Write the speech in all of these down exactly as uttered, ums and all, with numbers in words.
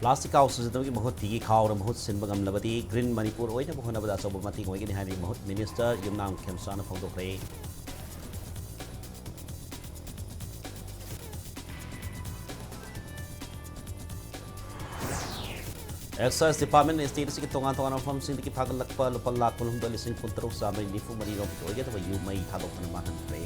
Plastic ꯈꯥꯎ ꯁꯤꯖꯤꯟꯅꯕꯒꯤ ꯃꯍꯨꯠ ꯐꯤꯒꯤ ꯈꯥꯎꯅ ꯃꯍꯨꯠ ꯁꯤꯟꯕ ꯉꯝꯂꯕꯗꯤ Green Manipur ꯑꯣꯏꯅꯕ ꯍꯣꯠꯅꯕꯗ ꯑꯆꯧꯕ ꯃꯇꯦꯡ ꯑꯣꯏꯒꯅꯤ ꯍꯥꯏꯕꯒꯤ ꯃꯍꯨꯠ ꯃꯤꯅꯤꯁꯇꯔ ꯌꯨꯝꯅꯥꯝ ꯈꯦꯝꯆꯥꯅ ꯐꯣꯡꯗꯣꯛꯈ꯭ꯔꯦ꯫ Excise Department ꯅ state ꯑꯁꯤꯒꯤ ꯇꯣꯉꯥꯟ ꯇꯣꯉꯥꯟꯕ ꯃꯐꯝꯁꯤꯡꯗꯒꯤ ꯐꯥꯒꯠꯂꯛꯄ ꯂꯨꯄꯥ ꯂꯥꯈ ꯀꯨꯟꯍꯨꯝꯗꯣꯏ ꯂꯤꯁꯤꯡ ꯀꯨꯟꯇꯔꯨꯛ ꯆꯥꯝꯃꯔꯤ ꯅꯤꯐꯨ ꯃꯔꯤ ꯔꯣꯝꯒꯤ ꯑꯣꯏꯒꯗꯕ ꯌꯨꯝ ꯃꯩ ꯊꯥꯗꯣꯛꯇꯨꯅ ꯃꯥꯡꯍꯟꯈ꯭ꯔꯦ꯫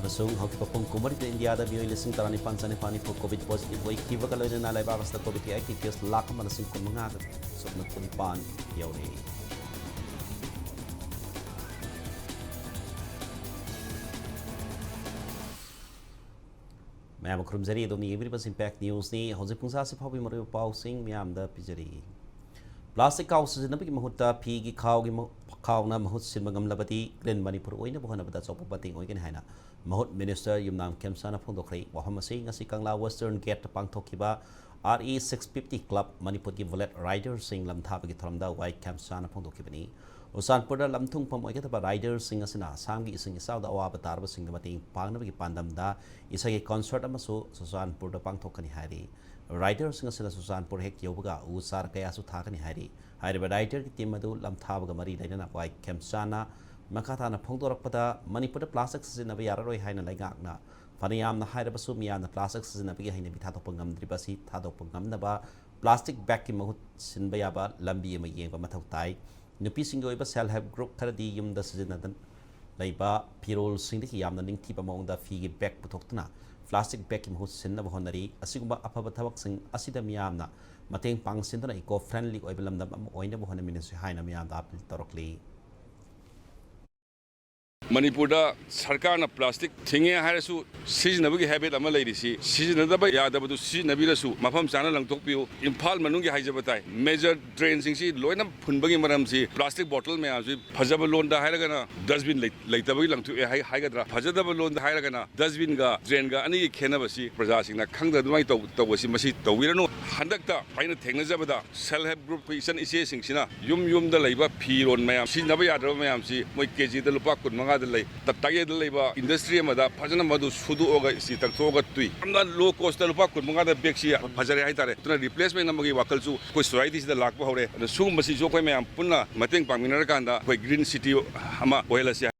ꯑꯃꯁꯨꯡ ꯍꯧꯈꯤꯕ ꯄꯨꯡ ꯀꯨꯟꯃꯔꯤꯗ ꯏꯟꯗꯤꯌꯥꯗ ꯃꯤꯑꯣꯏ ꯂꯤꯁꯤꯡ ꯇꯔꯥꯅꯤꯄꯥꯟ ꯆꯅꯤꯄꯥꯟ ꯅꯤꯐꯨ COVID positive ꯑꯣꯏꯈꯤꯕꯒ ꯂꯣꯏꯅꯅ ꯂꯩꯕꯥꯛ ꯑꯁꯤꯗ COVID ꯀꯤ active case ꯂꯥꯈ ꯑꯃ ꯂꯤꯁꯤꯡ ꯀꯨꯟꯃꯉꯥꯒ ꯁꯨꯞꯅ ꯀꯨꯟꯅꯤꯄꯥꯟ ꯌꯧꯔꯦ꯫ ꯃꯌꯥꯝ ꯈꯨꯔꯨꯝꯖꯔꯤ, ꯑꯗꯣꯝꯅ ꯌꯦꯡꯕꯤꯔꯤꯕꯁꯤ Impact News ꯅꯤ꯫ ꯍꯧꯖꯤꯛ ꯄꯨꯡ ꯁꯥꯁꯤ ꯐꯥꯎꯕꯒꯤ ꯃꯔꯨꯑꯣꯏꯕ ꯄꯥꯎꯁꯤꯡ ꯃꯌꯥꯝꯗ ꯄꯤꯖꯔꯤ꯫ ꯄ꯭ꯂꯥꯁꯇꯤꯛ ꯈꯥꯎ ꯁꯤꯖꯤꯟꯅꯕꯒꯤ ꯃꯍꯨꯠꯇ ꯐꯤꯒꯤ ꯈꯥꯎꯒꯤ ꯃ-, ꯈꯥꯎꯅ ꯃꯍꯨꯠ ꯁꯤꯟꯕ ꯉꯝꯂꯕꯗꯤ Green Manipur ꯑꯣꯏꯅꯕ ꯍꯣꯠꯅꯕꯗ ꯑꯆꯧꯕ ꯃꯇꯦꯡ ꯑꯣꯏꯒꯅꯤ ꯍꯥꯏꯅ ꯃꯍꯨꯠ ꯃꯤꯅꯤꯁꯇꯔ ꯌꯨꯝꯅꯥꯝ ꯈꯦꯝꯆꯥꯅ ꯐꯣꯡꯗꯣꯛꯈ꯭ꯔꯦ꯫ ꯋꯥꯐꯝ ꯑꯁꯤ ꯉꯁꯤ ꯀꯪꯂꯥ Western Gate ꯇ ꯄꯥꯡꯊꯣꯛꯈꯤꯕ RE six fifty club ꯃꯅꯤꯄꯨꯔꯒꯤ bullet rider ꯁꯤꯡ ꯂꯝꯊꯥꯕꯒꯤ ꯊꯧꯔꯝꯗ ꯋꯥꯏ ꯈꯦꯝꯆꯥꯅ ꯐꯣꯡꯗꯣꯛꯈꯤꯕꯅꯤ꯫ ꯆꯨꯔꯆꯥꯟꯄꯨꯔꯗ ꯂꯝ ꯊꯨꯡꯐꯝ ꯑꯣꯏꯒꯗꯕ rider ꯁꯤꯡ ꯑꯁꯤꯅ ꯑꯁꯥꯝꯒꯤ ꯏꯁꯤꯡ ꯏꯆꯥꯎꯗ ꯑꯋꯥꯕ ꯇꯥꯔꯕꯁꯤꯡꯗ ꯃꯇꯦꯡ ꯄꯥꯡꯅꯕꯒꯤ ꯄꯥꯟꯗꯝꯗ ꯏꯁꯩꯒꯤ concert ꯑꯃꯁꯨ ꯆꯨꯔꯆꯥꯟꯄꯨꯔꯗ ꯄꯥꯡꯊꯣꯛꯀꯅꯤ ꯍꯥꯏꯔꯤ꯫ Rider ꯁꯤꯡ ꯑꯁꯤꯅ ꯆꯨꯔꯆꯥꯟꯄꯨꯔ ꯍꯦꯛ ꯌꯧꯕꯒ ꯎ ꯆꯥꯔ ꯀꯌꯥꯁꯨ ꯊꯥꯒꯅꯤ ꯍꯥꯏꯔꯤ꯫ ꯍꯥꯏꯔꯤꯕ rider ꯒꯤ team ꯑꯗꯨ ꯂꯝꯊꯥꯕꯒ ꯃꯔꯤ ꯂꯩꯅꯅ ꯋꯥꯏ ꯈꯦꯝꯆꯥꯅ ꯃꯈꯥ ꯇꯥꯅ ꯐꯣꯡꯗꯣꯔꯛꯄꯗ, ꯃꯅꯤꯄꯨꯔꯗ ꯄ꯭ꯂꯥꯁꯇꯤꯛ ꯁꯤꯖꯤꯟꯅꯕ ꯌꯥꯔꯔꯣꯏ ꯍꯥꯏꯅ ꯂꯩꯉꯥꯛꯅ ꯐꯅ ꯌꯥꯝꯅ ꯍꯥꯏꯔꯕꯁꯨ, ꯃꯤꯌꯥꯝꯅ ꯄ꯭ꯂꯥꯁꯇꯤꯛ ꯁꯤꯖꯤꯟꯅꯕꯒꯤ ꯍꯩꯅꯕꯤ ꯊꯥꯗꯣꯛꯄ ꯉꯝꯗ꯭ꯔꯤꯕ ꯑꯁꯤ ꯊꯥꯗꯣꯛꯄ ꯉꯝꯅꯕ ꯄ꯭ꯂꯥꯁꯇꯤꯛ bag ꯀꯤ ꯃꯍꯨꯠ ꯁꯤꯟꯕ ꯌꯥꯕ ꯂꯝꯕꯤ ꯑꯃ ꯌꯦꯡꯕ ꯃꯊꯧ ꯇꯥꯏ꯫ ꯅꯨꯄꯤꯁꯤꯡꯒꯤ ꯑꯣꯏꯕ self help group ꯈꯔꯗꯤ ꯌꯨꯝꯗ ꯁꯤꯖꯤꯟꯅꯗꯨꯅ ꯂꯩꯕ ꯐꯤꯔꯣꯜꯁꯤꯡꯗꯒꯤ ꯌꯥꯝꯅ ꯅꯤꯡꯊꯤꯕ ꯃꯑꯣꯡꯗ ꯐꯤꯒꯤ bag ꯄꯨꯊꯣꯛꯇꯨꯅ plastic bag ꯀꯤ ꯃꯍꯨꯠ ꯁꯤꯟꯅꯕ ꯍꯣꯠꯅꯔꯤ꯫ ꯑꯁꯤꯒꯨꯝꯕ ꯑꯐꯕ ꯊꯕꯛꯁꯤꯡ ꯑꯁꯤꯗ ꯃꯤꯌꯥꯝꯅ ꯃꯇꯦꯡ ꯄꯥꯡꯁꯤꯟꯗꯨꯅ eco friendly ꯑꯣꯏꯕ ꯂꯝꯗꯝ ꯑꯃ ꯑꯣꯏꯅꯕ ꯍꯣꯠꯅꯃꯤꯟꯅꯁꯤ ꯍꯥꯏꯅ ꯃꯤꯌꯥꯝꯗ appeal ꯇꯧꯔꯛꯂꯤ꯫ ꯃꯅꯤꯄꯨꯔꯗ ꯁꯔꯀꯥꯔꯅ ꯄ꯭ꯂꯥꯁꯇꯤꯛ ꯊꯤꯡꯉꯦ ꯍꯥꯏꯔꯁꯨ, ꯁꯤꯖꯤꯟꯅꯕꯒꯤ ꯍꯦꯕꯤꯠ ꯑꯃ ꯂꯩꯔꯤꯁꯤ, ꯁꯤꯖꯤꯟꯅꯗꯕ ꯌꯥꯗꯕꯗꯨ ꯁꯤꯖꯤꯟꯅꯕꯤꯔꯁꯨ, ꯃꯐꯝ ꯆꯥꯅ ꯂꯪꯊꯣꯛꯄꯤꯌꯨ꯫ ꯏꯝꯐꯥꯜ ꯃꯅꯨꯡꯒꯤ ꯍꯥꯏꯖꯕ ꯇꯥꯏ, ꯃꯦꯖꯔ ꯗ꯭ꯔꯦꯟꯁꯤꯡꯁꯤ ꯂꯣꯏꯅ ꯐꯨꯟꯕꯒꯤ ꯃꯔꯝꯁꯤ ꯄ꯭ꯂꯥꯁꯇꯤꯛ ꯕꯣꯇꯜ ꯃꯌꯥꯝꯁꯤ, ꯐꯖꯕ ꯂꯣꯟꯗ ꯍꯥꯏꯔꯒꯅ ꯗꯁꯕꯤꯟ ꯂꯩ-, ꯂꯩꯇꯕꯒꯤ ꯂꯪꯊꯣꯛꯑꯦ ꯍꯥꯏ-, ꯍꯥꯏꯒꯗ꯭ꯔꯥ, ꯐꯖꯗꯕ ꯂꯣꯟꯗ ꯍꯥꯏꯔꯒꯅ ꯗꯁꯕꯤꯟꯒ ꯗ꯭ꯔꯦꯟꯒ ꯑꯅꯤꯒꯤ ꯈꯦꯠꯅꯕꯁꯤ ꯄ꯭ꯔꯖꯥꯁꯤꯡꯅ ꯈꯪꯗ ꯑꯗꯨꯃꯥꯏꯅ ꯇꯧ-, ꯇꯧꯕꯁꯤ ꯃꯁꯤ ꯇꯧꯕꯤꯔꯅꯨ꯫ ꯍꯟꯗꯛꯇ ꯑꯩꯅ ꯊꯦꯡꯅꯖꯕꯗ, ꯁꯦꯜꯐ ꯍꯦꯜꯞ ꯒ꯭ꯔꯨꯞꯀꯤ ꯏꯆꯟ ꯏꯆꯦꯁꯤꯡꯁꯤꯅ ꯌꯨꯝ ꯌꯨꯝꯗ ꯂꯩꯕ ꯐꯤꯔꯣꯟ ꯃꯌꯥꯝ, ꯁꯤꯖꯤꯟꯅꯕ ꯌꯥꯗ꯭ꯔꯕ ꯃꯌꯥꯝꯁꯤ ꯃꯣꯏ ꯀꯦ ꯖꯤꯗ ꯂꯨꯄꯥ ꯀꯨꯟ ꯃꯉꯥꯗ ꯂꯩ꯫ ꯇ-, ꯇꯥꯌꯦꯗ ꯂꯩꯕ ꯏꯟꯗꯁꯇ꯭ꯔꯤ ꯑꯃꯗ ꯐꯖꯅ ꯃꯗꯨ ꯁꯨꯗꯣꯛꯑꯒ ꯏꯁꯇꯤ ꯇꯛꯊꯣꯛꯑꯒ ꯇꯨꯏ꯫ ꯌꯥꯝꯅ ꯂꯣ ꯀꯣꯁꯇ ꯂꯨꯄꯥ ꯀꯨꯟ ꯃꯉꯥꯗ ꯕꯦꯒꯁꯤ ꯐꯖꯔꯦ ꯍꯥꯏꯇꯥꯔꯦ꯫ ꯑꯗꯨꯅ ꯔꯤꯄ꯭ꯂꯦꯁꯃꯦꯟ ꯑꯃꯒꯤ ꯋꯥꯈꯜꯁꯨ ꯑꯩꯈꯣꯏ ꯁꯣꯁꯥꯏꯇꯤꯁꯤꯗ ꯂꯥꯛꯄ ꯍꯧꯔꯦ꯫ ꯑꯗꯣ ꯁꯤꯒꯨꯝꯕꯁꯤꯁꯨ ꯑꯩꯈꯣꯏ ꯃꯌꯥꯝ ꯄꯨꯟꯅ ꯃꯇꯦꯡ ꯄꯥꯡꯃꯤꯟꯅꯔꯀꯥꯟꯗ ꯑꯩꯈꯣꯏ ꯒ꯭ꯔꯤꯟ ꯁꯤꯇꯤ ꯑꯃ ꯑꯣꯏꯍꯜꯂꯁꯤ꯫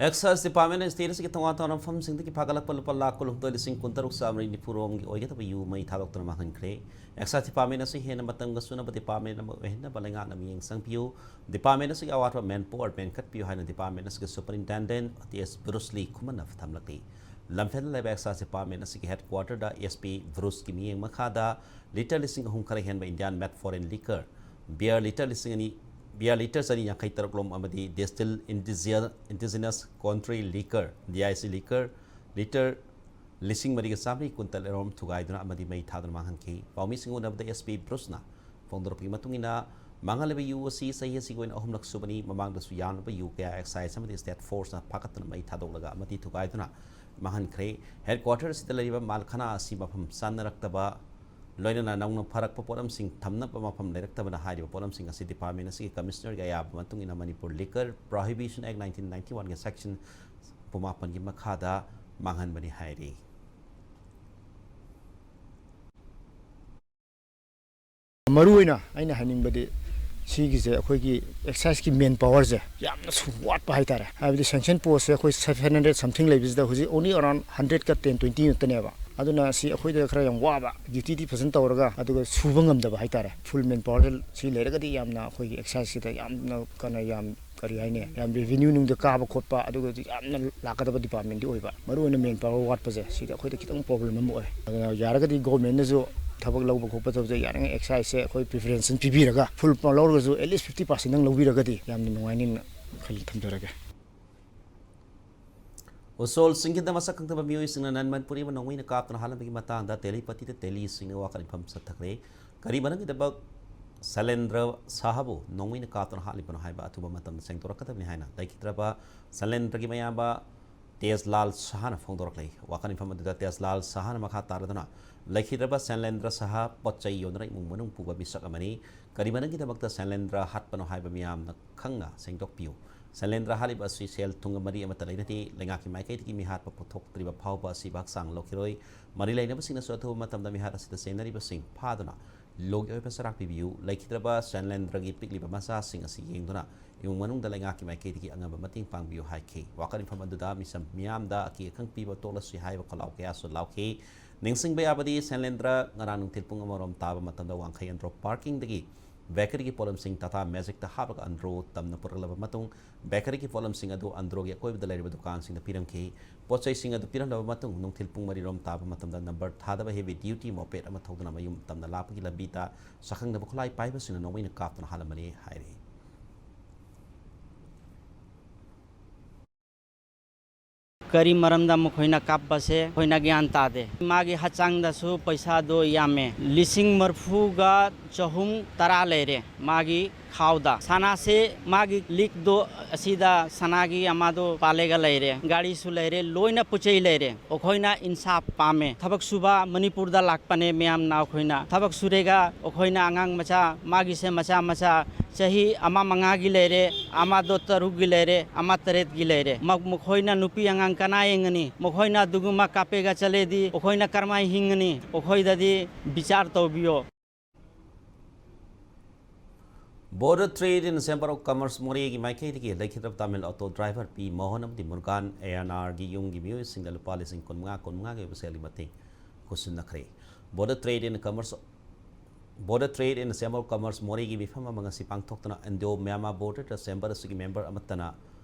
ꯑꯦꯛꯁꯥꯏꯖ ꯗꯤꯄꯥꯔꯠꯃꯦꯟꯅ ꯁ꯭ꯇꯦꯠ ꯑꯁꯤꯒꯤ ꯇꯣꯉꯥꯟ ꯇꯣꯉꯥꯟꯕ ꯃꯐꯝꯁꯤꯡꯗꯒꯤ ꯐꯥꯒꯠꯂꯛꯄ ꯂꯨꯄꯥ ꯂꯥꯈ ꯀꯨꯟꯍꯨꯝꯗꯣꯏ ꯂꯤꯁꯤꯡ ꯀꯨꯟꯇꯔꯨꯛ ꯆꯥꯃꯔꯤ ꯅꯤꯐꯨ ꯔꯣꯝꯒꯤ ꯑꯣꯏꯒꯗꯕ ꯌꯨ ꯃꯩ ꯊꯥꯗꯣꯛꯇꯨꯅ ꯃꯥꯡꯍꯟꯈ꯭ꯔꯦ꯫ ꯑꯦꯛꯁꯥꯏꯖ ꯗꯤꯄꯥꯔꯠꯃꯦꯟ ꯑꯁꯤ ꯍꯦꯟꯅ ꯃꯇꯝꯒ ꯆꯨꯅꯕ ꯗꯤꯄꯥꯔꯠꯃꯦꯟ ꯑꯃ ꯑꯣꯏꯍꯟꯅꯕ ꯂꯩꯉꯥꯛꯅ ꯃꯤꯠꯌꯦꯡ ꯆꯪꯕꯤꯌꯨ꯫ ꯗꯤꯄꯥꯔꯠꯃꯦꯟ ꯑꯁꯤꯒꯤ ꯑꯋꯥꯠꯄ ꯃꯦꯟ ꯄꯥꯋꯔ ꯃꯦꯟꯈꯠꯄꯤꯌꯨ ꯍꯥꯏꯅ ꯗꯤꯄꯥꯔꯠꯃꯦꯟ ꯑꯁꯤꯒꯤ ꯁꯨꯄꯔꯤꯟꯇꯦꯟꯗꯦꯟꯠ ꯇꯤ ꯑꯦꯁ ꯕ꯭ꯔꯨꯁꯂꯤ ꯈꯨꯃꯟꯅ ꯊꯝꯂꯛꯂꯤ꯫ ꯂꯝꯐꯦꯜꯗ ꯂꯩꯕ ꯑꯦꯛꯁꯥꯏꯖ ꯗꯤꯄꯥꯔꯠꯃꯦꯟ ꯑꯁꯤꯒꯤ ꯍꯦꯗꯀ꯭ꯋꯥꯇꯔꯗ ꯑꯦꯁ ꯄꯤ ꯕ꯭ꯔꯨꯁꯀꯤ ꯃꯤꯠꯌꯦꯡ ꯃꯈꯥꯗ ꯂꯤꯇꯔ ꯂꯤꯁꯤꯡ ꯑꯍꯨꯝ ꯈꯔ ꯍꯦꯟꯕ ꯏꯟꯗꯤꯌꯥꯟ ꯃꯦꯠ ꯐꯣꯔꯦꯟ ꯂꯤꯀꯔ, ꯕꯤꯌꯔ ꯂꯤꯇꯔ ꯂꯤꯁꯤꯡ ꯑꯅꯤ, ꯕꯤꯌꯔ ꯂꯤꯇꯔ ꯆꯅꯤ ꯌꯥꯡꯈꯩ ꯇꯔꯨꯛ ꯂꯣꯝ ꯑꯃꯗꯤ distill ꯏꯟꯗꯤꯖꯤꯌꯥ-, indigenous country ꯂꯤꯀꯔ, D I C ꯂꯤꯀꯔ, litre ꯂꯤꯁꯤꯡ ꯃꯔꯤꯒ ꯆꯥꯝꯃꯔꯤ ꯀꯨꯟꯇꯔꯦꯠ ꯂꯣꯝ ꯊꯨꯒꯥꯏꯗꯨꯅ ꯑꯃꯗꯤ ꯃꯩ ꯊꯥꯗꯨꯅ ꯃꯥꯡꯍꯟꯈꯤ꯫ ꯄꯥꯎꯃꯤꯁꯤꯡꯒ ꯎꯅꯕꯗ ꯑꯦꯁ ꯄꯤ ꯕ꯭ꯔꯨꯁꯅ ꯐꯣꯡꯗꯣꯔꯛꯄꯒꯤ ꯃꯇꯨꯡ ꯏꯟꯅ, ꯃꯥꯡꯍꯜꯂꯤꯕ ꯌꯨ ꯑꯁꯤ ꯆꯍꯤ ꯑꯁꯤꯒꯤ ꯑꯣꯏꯅ ꯑꯍꯨꯝꯂꯛ ꯁꯨꯕꯅꯤ꯫ ꯃꯃꯥꯡꯗꯁꯨ ꯌꯥꯝꯂꯕ ꯌꯨ ꯀꯌꯥ ꯑꯦꯛꯁꯥꯏꯖ ꯑꯃꯗꯤ ꯁ꯭ꯇꯦꯠ ꯐꯣꯔꯁꯅ ꯐꯥꯒꯠꯇꯨꯅ ꯃꯩ ꯊꯥꯗꯣꯛꯂꯒ ꯑꯃꯗꯤ ꯊꯨꯒꯥꯏꯗꯨꯅ ꯃꯥꯡꯍꯟꯈ꯭ꯔꯦ꯫ ꯍꯦꯗꯀ꯭ꯋꯥꯇꯔ ꯑꯁꯤꯗ ꯂꯩꯔꯤꯕ ꯃꯥꯜꯈꯅꯥ ꯑꯁꯤ ꯃꯐꯝ ꯆꯥꯅꯔꯛꯇꯕ, ꯂꯣꯏꯅꯅ ꯅꯧꯅ ꯐꯥꯔꯛꯄ ꯄꯣꯠꯂꯝꯁꯤꯡ ꯊꯝꯅꯕ ꯃꯐꯝ ꯂꯩꯔꯛꯇꯕꯅ ꯍꯥꯏꯔꯤꯕ ꯄꯣꯠꯂꯝꯁꯤꯡ ꯑꯁꯤ ꯗꯤꯄꯥꯔꯠꯃꯦꯟ ꯑꯁꯤꯒꯤ ꯀꯃꯤꯁꯅꯔꯒꯤ ꯑꯌꯥꯕ ꯃꯇꯨꯡ ꯏꯟꯅ ꯃꯅꯤꯄꯨꯔ ꯂꯤꯀꯔ ꯄ꯭ꯔꯣꯍꯤꯕꯤꯁꯟ ꯑꯦꯛ ꯅꯥꯏꯟꯇꯤꯟ ꯅꯥꯏꯟꯇꯤ ꯋꯥꯟꯒꯤ ꯁꯦꯛꯁꯟ ꯍꯨꯝꯐꯨ ꯃꯥꯄꯟꯒꯤ ꯃꯈꯥꯗ ꯃꯥꯡꯍꯟꯕꯅꯤ ꯍꯥꯏꯔꯤ꯫ ꯃꯔꯨꯑꯣꯏꯅ ꯑꯩꯅ ꯍꯥꯏꯅꯤꯡꯕꯗꯤ, ꯁꯤꯒꯤꯁꯦ ꯑꯩꯈꯣꯏꯒꯤ ꯑꯦꯛꯁꯥꯏꯖꯀꯤ ꯃꯦꯟ ꯄꯥꯋꯔꯁꯦ ꯌꯥꯝꯅ ꯁꯨ-, ꯋꯥꯠꯄ ꯍꯥꯏꯇꯥꯔꯦ꯫ ꯍꯥꯏꯕꯗꯤ ꯁꯦꯡꯁꯟ ꯄꯣꯁꯁꯦ ꯑꯩꯈꯣꯏ seven hundred something ꯂꯩꯕꯁꯤꯗ ꯍꯧꯖꯤꯛ only around hundred ꯀ ten twenty ꯉꯥꯛꯇꯅꯦꯕ꯫ ꯑꯗꯨꯅ ꯁꯤ ꯑꯩꯈꯣꯏꯗ ꯈꯔ ꯌꯥꯝ ꯋꯥꯕ, ꯗ꯭ꯌꯨꯇꯤꯗꯤ ꯐꯖꯅ ꯇꯧꯔꯒ, ꯑꯗꯨꯒ ꯁꯨꯕ ꯉꯝꯗꯕ ꯍꯥꯏꯇꯥꯔꯦ꯫ ꯐꯨꯜ ꯃꯦꯟ ꯄꯥꯋꯔ ꯁꯤ ꯂꯩꯔꯒꯗꯤ ꯌꯥꯝꯅ ꯑꯩꯈꯣꯏꯒꯤ ꯑꯦꯛꯁꯥꯏꯖꯁꯤꯗ ꯌꯥꯝꯅ ꯀꯩꯅꯣ, ꯌꯥꯝ, ꯀꯔꯤ ꯍꯥꯏꯅꯤ, ꯌꯥꯝ ꯔꯦꯚꯤꯅ꯭ꯌꯨ ꯅꯨꯡꯗ ꯀꯥꯕ ꯈꯣꯠꯄ ꯑꯗꯨꯒꯗꯤ ꯌꯥꯝꯅ ꯂꯥꯛꯀꯗꯕ ꯗꯤꯄꯥꯔꯠꯃꯦꯟꯗꯤ ꯑꯣꯏꯕ꯫ ꯃꯔꯨꯑꯣꯏꯅ ꯃꯦꯟ ꯄꯥꯋꯔ ꯋꯥꯠꯄꯁꯦ ꯁꯤꯗ ꯑꯩꯈꯣꯏꯗ ꯈꯤꯇꯪ ꯄ꯭ꯔꯣꯕ꯭ꯂꯦꯝ ꯑꯃ ꯑꯣꯏ꯫ ꯑꯗꯨꯅ ꯌꯥꯔꯒꯗꯤ ꯒꯣꯔꯃꯦꯟꯅꯁꯨ ꯊꯕꯛ ꯂꯧꯕ ꯈꯣꯠꯄ ꯇꯧꯕꯗ ꯌꯥꯔꯤꯉꯩ ꯑꯦꯛꯁꯥꯏꯖꯁꯦ ꯑꯩꯈꯣꯏ ꯄ꯭ꯔꯤꯐꯔꯦꯟꯁ ꯑꯃ ꯄꯤꯕꯤꯔꯒ, ꯐꯨꯜ ꯂꯧꯔꯒꯁꯨ at least fifty percent ꯗꯪ ꯂꯧꯕꯤꯔꯒꯗꯤ ꯌꯥꯝꯅ ꯅꯨꯡꯉꯥꯏꯅꯤꯅ ꯈꯜꯂꯤ ꯊꯝꯖꯔꯒꯦ꯫ ꯎꯁꯣꯜ ꯁꯤꯡꯒꯤꯗ ꯃꯁꯛ ꯈꯪꯗꯕ ꯃꯤꯑꯣꯏꯁꯤꯡꯅ ꯅꯟ ꯃꯅꯤꯄꯨꯔꯤ ꯑꯃ ꯅꯣꯡꯃꯩꯅ ꯀꯥꯞꯇꯨꯅ ꯍꯥꯠꯂꯝꯕꯒꯤ ꯃꯇꯥꯡꯗ ꯇꯦꯂꯤꯄꯇꯤꯗ ꯇꯦꯂꯤꯁꯤꯡꯅ ꯋꯥꯀꯠ ꯃꯤꯐꯝ ꯆꯠꯊꯈ꯭ꯔꯦ꯫ ꯀꯔꯤ ꯃꯔꯝꯒꯤꯗꯃꯛ ꯁꯂꯦꯟꯗ꯭ꯔ ꯁꯥꯍꯕꯨ ꯅꯣꯡꯃꯩꯅ ꯀꯥꯞꯇꯨꯅ ꯍꯥꯠꯂꯤꯕꯅꯣ ꯍꯥꯏꯕ ꯑꯊꯨꯕ ꯃꯇꯝꯗ ꯁꯦꯡꯗꯣꯔꯛꯀꯗꯕꯅꯤ ꯍꯥꯏꯅ ꯂꯩꯈꯤꯗ꯭ꯔꯕ ꯁꯂꯦꯟꯗ꯭ꯔꯒꯤ ꯃꯌꯥꯝꯕ ꯇꯦꯖꯂꯥꯜ ꯁꯍꯥꯅ ꯐꯣꯡꯗꯣꯔꯛꯂꯤ꯫ ꯋꯥꯀꯠ ꯃꯤꯐꯝ ꯑꯗꯨꯗ ꯇꯦꯖꯂꯥꯜ ꯁꯍꯥꯅ ꯃꯈꯥ ꯇꯥꯔꯗꯨꯅ ꯂꯩꯈꯤꯗ꯭ꯔꯕ ꯁꯂꯦꯟꯗ꯭ꯔ ꯁꯍꯥ ꯄꯣꯠ ꯆꯩ ꯌꯣꯟꯗꯨꯅ ꯏꯃꯨꯡ ꯃꯅꯨꯡ ꯄꯨꯕ ꯃꯤꯁꯛ ꯑꯃꯅꯤ꯫ ꯀꯔꯤ ꯃꯔꯝꯒꯤꯗꯃꯛꯇ ꯁꯂꯦꯟꯗ꯭ꯔ ꯍꯥꯠꯄꯅꯣ ꯍꯥꯏꯕ ꯃꯤꯌꯥꯝꯅ ꯈꯪꯅ ꯁꯦꯡꯗꯣꯛꯄꯤꯌꯨ꯫ ꯁꯂꯦꯟꯗ꯭ꯔ ꯍꯥꯠꯂꯤꯕ ꯑꯁꯤ ꯁꯦꯜ ꯊꯨꯝꯒ ꯃꯔꯤ ꯑꯃꯠꯇ ꯂꯩꯅꯗꯦ꯫ ꯂꯩꯉꯥꯛꯀꯤ ꯃꯥꯏꯀꯩꯗꯒꯤ ꯃꯤꯍꯥꯠꯄ ꯄꯨꯊꯣꯛꯇ꯭ꯔꯤꯕ ꯐꯥꯎꯕ ꯑꯁꯤꯕ ꯍꯛꯆꯥꯡ ꯂꯧꯈꯤꯔꯣꯏ꯫ ꯃꯔꯤ ꯂꯩꯅꯕꯁꯤꯡꯅꯁꯨ ꯑꯊꯨꯕ ꯃꯇꯝꯗ ꯃꯤꯍꯥꯠ ꯑꯁꯤꯗ ꯆꯦꯟꯅꯔꯤꯕꯁꯤꯡ ꯐꯥꯗꯨꯅ ꯂꯣꯒꯤ ꯑꯣꯏꯕ ꯆꯔꯥꯛ ꯄꯤꯕꯤꯌꯨ꯫ ꯂꯩꯈꯤꯗ꯭ꯔꯕ ꯁꯂꯦꯟꯗ꯭ꯔꯒꯤ ꯄꯤꯛꯂꯤꯕ ꯃꯆꯥꯁꯤꯡ ꯑꯁꯤ ꯌꯦꯡꯗꯨꯅ ꯏꯃꯨꯡ ꯃꯅꯨꯡꯗ ꯂꯩꯉꯥꯛꯀꯤ ꯃꯥꯏꯀꯩꯗꯒꯤ ꯑꯉꯝꯕ ꯃꯇꯦꯡ ꯄꯥꯡꯕꯤꯌꯨ ꯍꯥꯏꯈꯤ꯫ ꯋꯥꯀꯠ ꯃꯤꯐꯝ ꯑꯗꯨꯗ ꯃꯤꯁꯝ ꯃꯤꯌꯥꯝꯗ ꯑꯀꯤ ꯑꯈꯪ ꯄꯤꯕ ꯇꯣꯛꯂꯁꯤ ꯍꯥꯏꯕ ꯈꯣꯜꯂꯥꯎ ꯀꯌꯥꯁꯨ ꯂꯥꯎꯈꯤ꯫ ꯅꯤꯡꯁꯤꯡꯕ ꯌꯥꯕꯗꯤ ꯁꯦꯟꯂꯦꯟꯗ꯭ꯔ ꯉꯔꯥꯡ ꯅꯨꯡꯊꯤꯜ ꯄꯨꯡ ꯑꯃꯔꯣꯝ ꯇꯥꯕ ꯃꯇꯝꯗ ꯋꯥꯡꯈꯩ ꯑꯟꯗ꯭ꯔꯣ ꯄꯥꯔꯀꯤꯡꯗꯒꯤ ꯕꯦꯀꯔꯤꯒꯤ ꯄꯣꯠꯂꯝꯁꯤꯡ ꯇꯥꯇꯥ ꯃꯦꯖꯤꯛꯇ ꯍꯥꯞꯂꯒ ꯑꯟꯗ꯭ꯔꯣ ꯇꯝꯅ ꯄꯨꯔꯛꯂꯕ ꯃꯇꯨꯡ ꯕꯦꯀꯔꯤꯒꯤ ꯄꯣꯠꯂꯝꯁꯤꯡ ꯑꯗꯨ ꯑꯟꯗ꯭ꯔꯣꯒꯤ ꯑꯀꯣꯏꯕꯗ ꯂꯩꯔꯤꯕ ꯗꯨꯀꯥꯟꯁꯤꯡꯗ ꯄꯤꯔꯝꯈꯤ꯫ ꯄꯣꯠ ꯆꯩꯁꯤꯡ ꯑꯗꯨ ꯄꯤꯔꯝꯂꯕ ꯃꯇꯨꯡ ꯅꯨꯡꯊꯤꯜ ꯄꯨꯡ ꯃꯔꯤꯔꯣꯝ ꯇꯥꯕ ꯃꯇꯝꯗ ꯅꯝꯕꯔ ꯊꯥꯗꯕ ꯍꯦꯚꯤ ꯗ꯭ꯌꯨꯇꯤ ꯃꯣꯄꯦꯠ ꯑꯃ ꯊꯧꯗꯨꯅ ꯃꯌꯨꯝ ꯇꯝꯅ ꯂꯥꯛꯄꯒꯤ ꯂꯝꯕꯤꯗ ꯁꯛꯈꯪꯗꯕ ꯈꯨꯠꯂꯥꯏ ꯄꯥꯏꯕꯁꯤꯡꯅ ꯅꯣꯡꯃꯩꯅ ꯀꯥꯞꯇꯨꯅ ꯍꯥꯠꯂꯝꯕꯅꯤ ꯍꯥꯏꯔꯤ꯫ ꯀꯔꯤ ꯃꯔꯝꯗ ꯃꯈꯣꯏꯅ ꯀꯥꯞꯄꯁꯦ ꯑꯩꯈꯣꯏꯅ ꯒ꯭ꯌꯥꯟ ꯇꯥꯗꯦ꯫ ꯃꯥꯒꯤ ꯍꯛꯆꯥꯡꯗꯁꯨ ꯄꯩꯁꯥꯗꯣ ꯌꯥꯝꯃꯦ, ꯂꯤꯁꯤꯡ ꯃꯔꯤꯐꯨꯒ ꯆꯍꯨꯝ ꯇꯔꯥ ꯂꯩꯔꯦ ꯃꯥꯒꯤ ꯈꯥꯎꯗ꯫ ꯁꯅꯥꯁꯦ ꯃꯥꯒꯤ ꯂꯤꯛꯇꯣ ꯑꯁꯤꯗ ꯁꯅꯥꯒꯤ ꯑꯃꯗꯣ ꯄꯥꯜꯂꯒ ꯂꯩꯔꯦ, ꯒꯥꯔꯤꯁꯨ ꯂꯩꯔꯦ, ꯂꯣꯏꯅ ꯄꯣꯠ ꯆꯩ ꯂꯩꯔꯦ꯫ ꯑꯩꯈꯣꯏꯅ ꯏꯟꯁꯥꯐ ꯄꯥꯝꯃꯦ꯫ ꯊꯕꯛ ꯁꯨꯕ ꯃꯅꯤꯄꯨꯔꯗ ꯂꯥꯛꯄꯅꯦ ꯃꯌꯥꯝꯅ꯫ ꯑꯩꯈꯣꯏꯅ ꯊꯕꯛ ꯁꯨꯔꯦꯒ ꯑꯩꯈꯣꯏꯅ ꯑꯉꯥꯡ ꯃꯆꯥ ꯃꯥꯒꯤꯁꯦ ꯃꯆꯥ ꯃꯆꯥ ꯆꯍꯤ ꯑꯃ ꯃꯉꯥꯒꯤ ꯂꯩꯔꯦ, ꯑꯃꯗꯣ ꯇꯔꯨꯛꯀꯤ ꯂꯩꯔꯦ, ꯑꯃ ꯇꯔꯦꯠꯀꯤ ꯂꯩꯔꯦ꯫ ꯃ-, ꯃꯈꯣꯏꯅ ꯅꯨꯄꯤ ꯑꯉꯥꯡ ꯀꯅꯥ ꯌꯦꯡꯒꯅꯤ? ꯃꯈꯣꯏꯅ ꯑꯗꯨꯒꯨꯝꯕ ꯀꯥꯞꯄꯦꯒ ꯆꯠꯂꯦꯗꯤ ꯑꯩꯈꯣꯏꯅ ꯀꯔꯝꯍꯥꯏ ꯍꯤꯡꯒꯅꯤ? ꯑꯩꯈꯣꯏꯗꯗꯤ ꯕꯤꯆꯥꯔ ꯇꯧꯕꯤꯌꯣ꯫ Border Trade and Chamber of Commerce ꯃꯣꯔꯦꯒꯤ ꯃꯥꯏꯀꯩꯗꯒꯤ ꯂꯩꯈꯤꯗ꯭ꯔꯕ ꯇꯥꯃꯤꯜ ꯑꯣꯇꯣ ꯗ꯭ꯔꯥꯏꯚꯔ ꯄꯤ ꯃꯣꯍꯟ ꯑꯃꯗꯤ ꯃꯨꯔꯒꯥꯟ ꯑꯦ ꯑꯦꯟ ꯑꯥꯔꯒꯤ ꯌꯨꯝꯒꯤ ꯃꯤꯑꯣꯏꯁꯤꯡꯗ ꯂꯨꯄꯥ ꯂꯤꯁꯤꯡ ꯀꯨꯟꯃꯉꯥ, ꯀꯨꯟꯃꯉꯥꯒꯤ ꯑꯣꯏꯕ ꯁꯦꯜꯒꯤ ꯃꯇꯦꯡ ꯈꯨꯠꯁꯤꯟꯅꯈ꯭ꯔꯦ꯫ Border Trade and Commerce, Border Trade and Chamber of Commerce ꯃꯣꯔꯦꯒꯤ ꯃꯤꯐꯝ ꯑꯃ ꯉꯁꯤ ꯄꯥꯡꯊꯣꯛꯇꯨꯅ ꯏꯟꯗꯣ ꯃ꯭ꯌꯥꯟꯃꯥꯔ ꯕꯣꯔꯗꯔ ꯆꯦꯝꯕꯔ ꯑꯁꯤꯒꯤ ꯃꯦꯝꯕꯔ ꯑꯃꯠꯇꯅ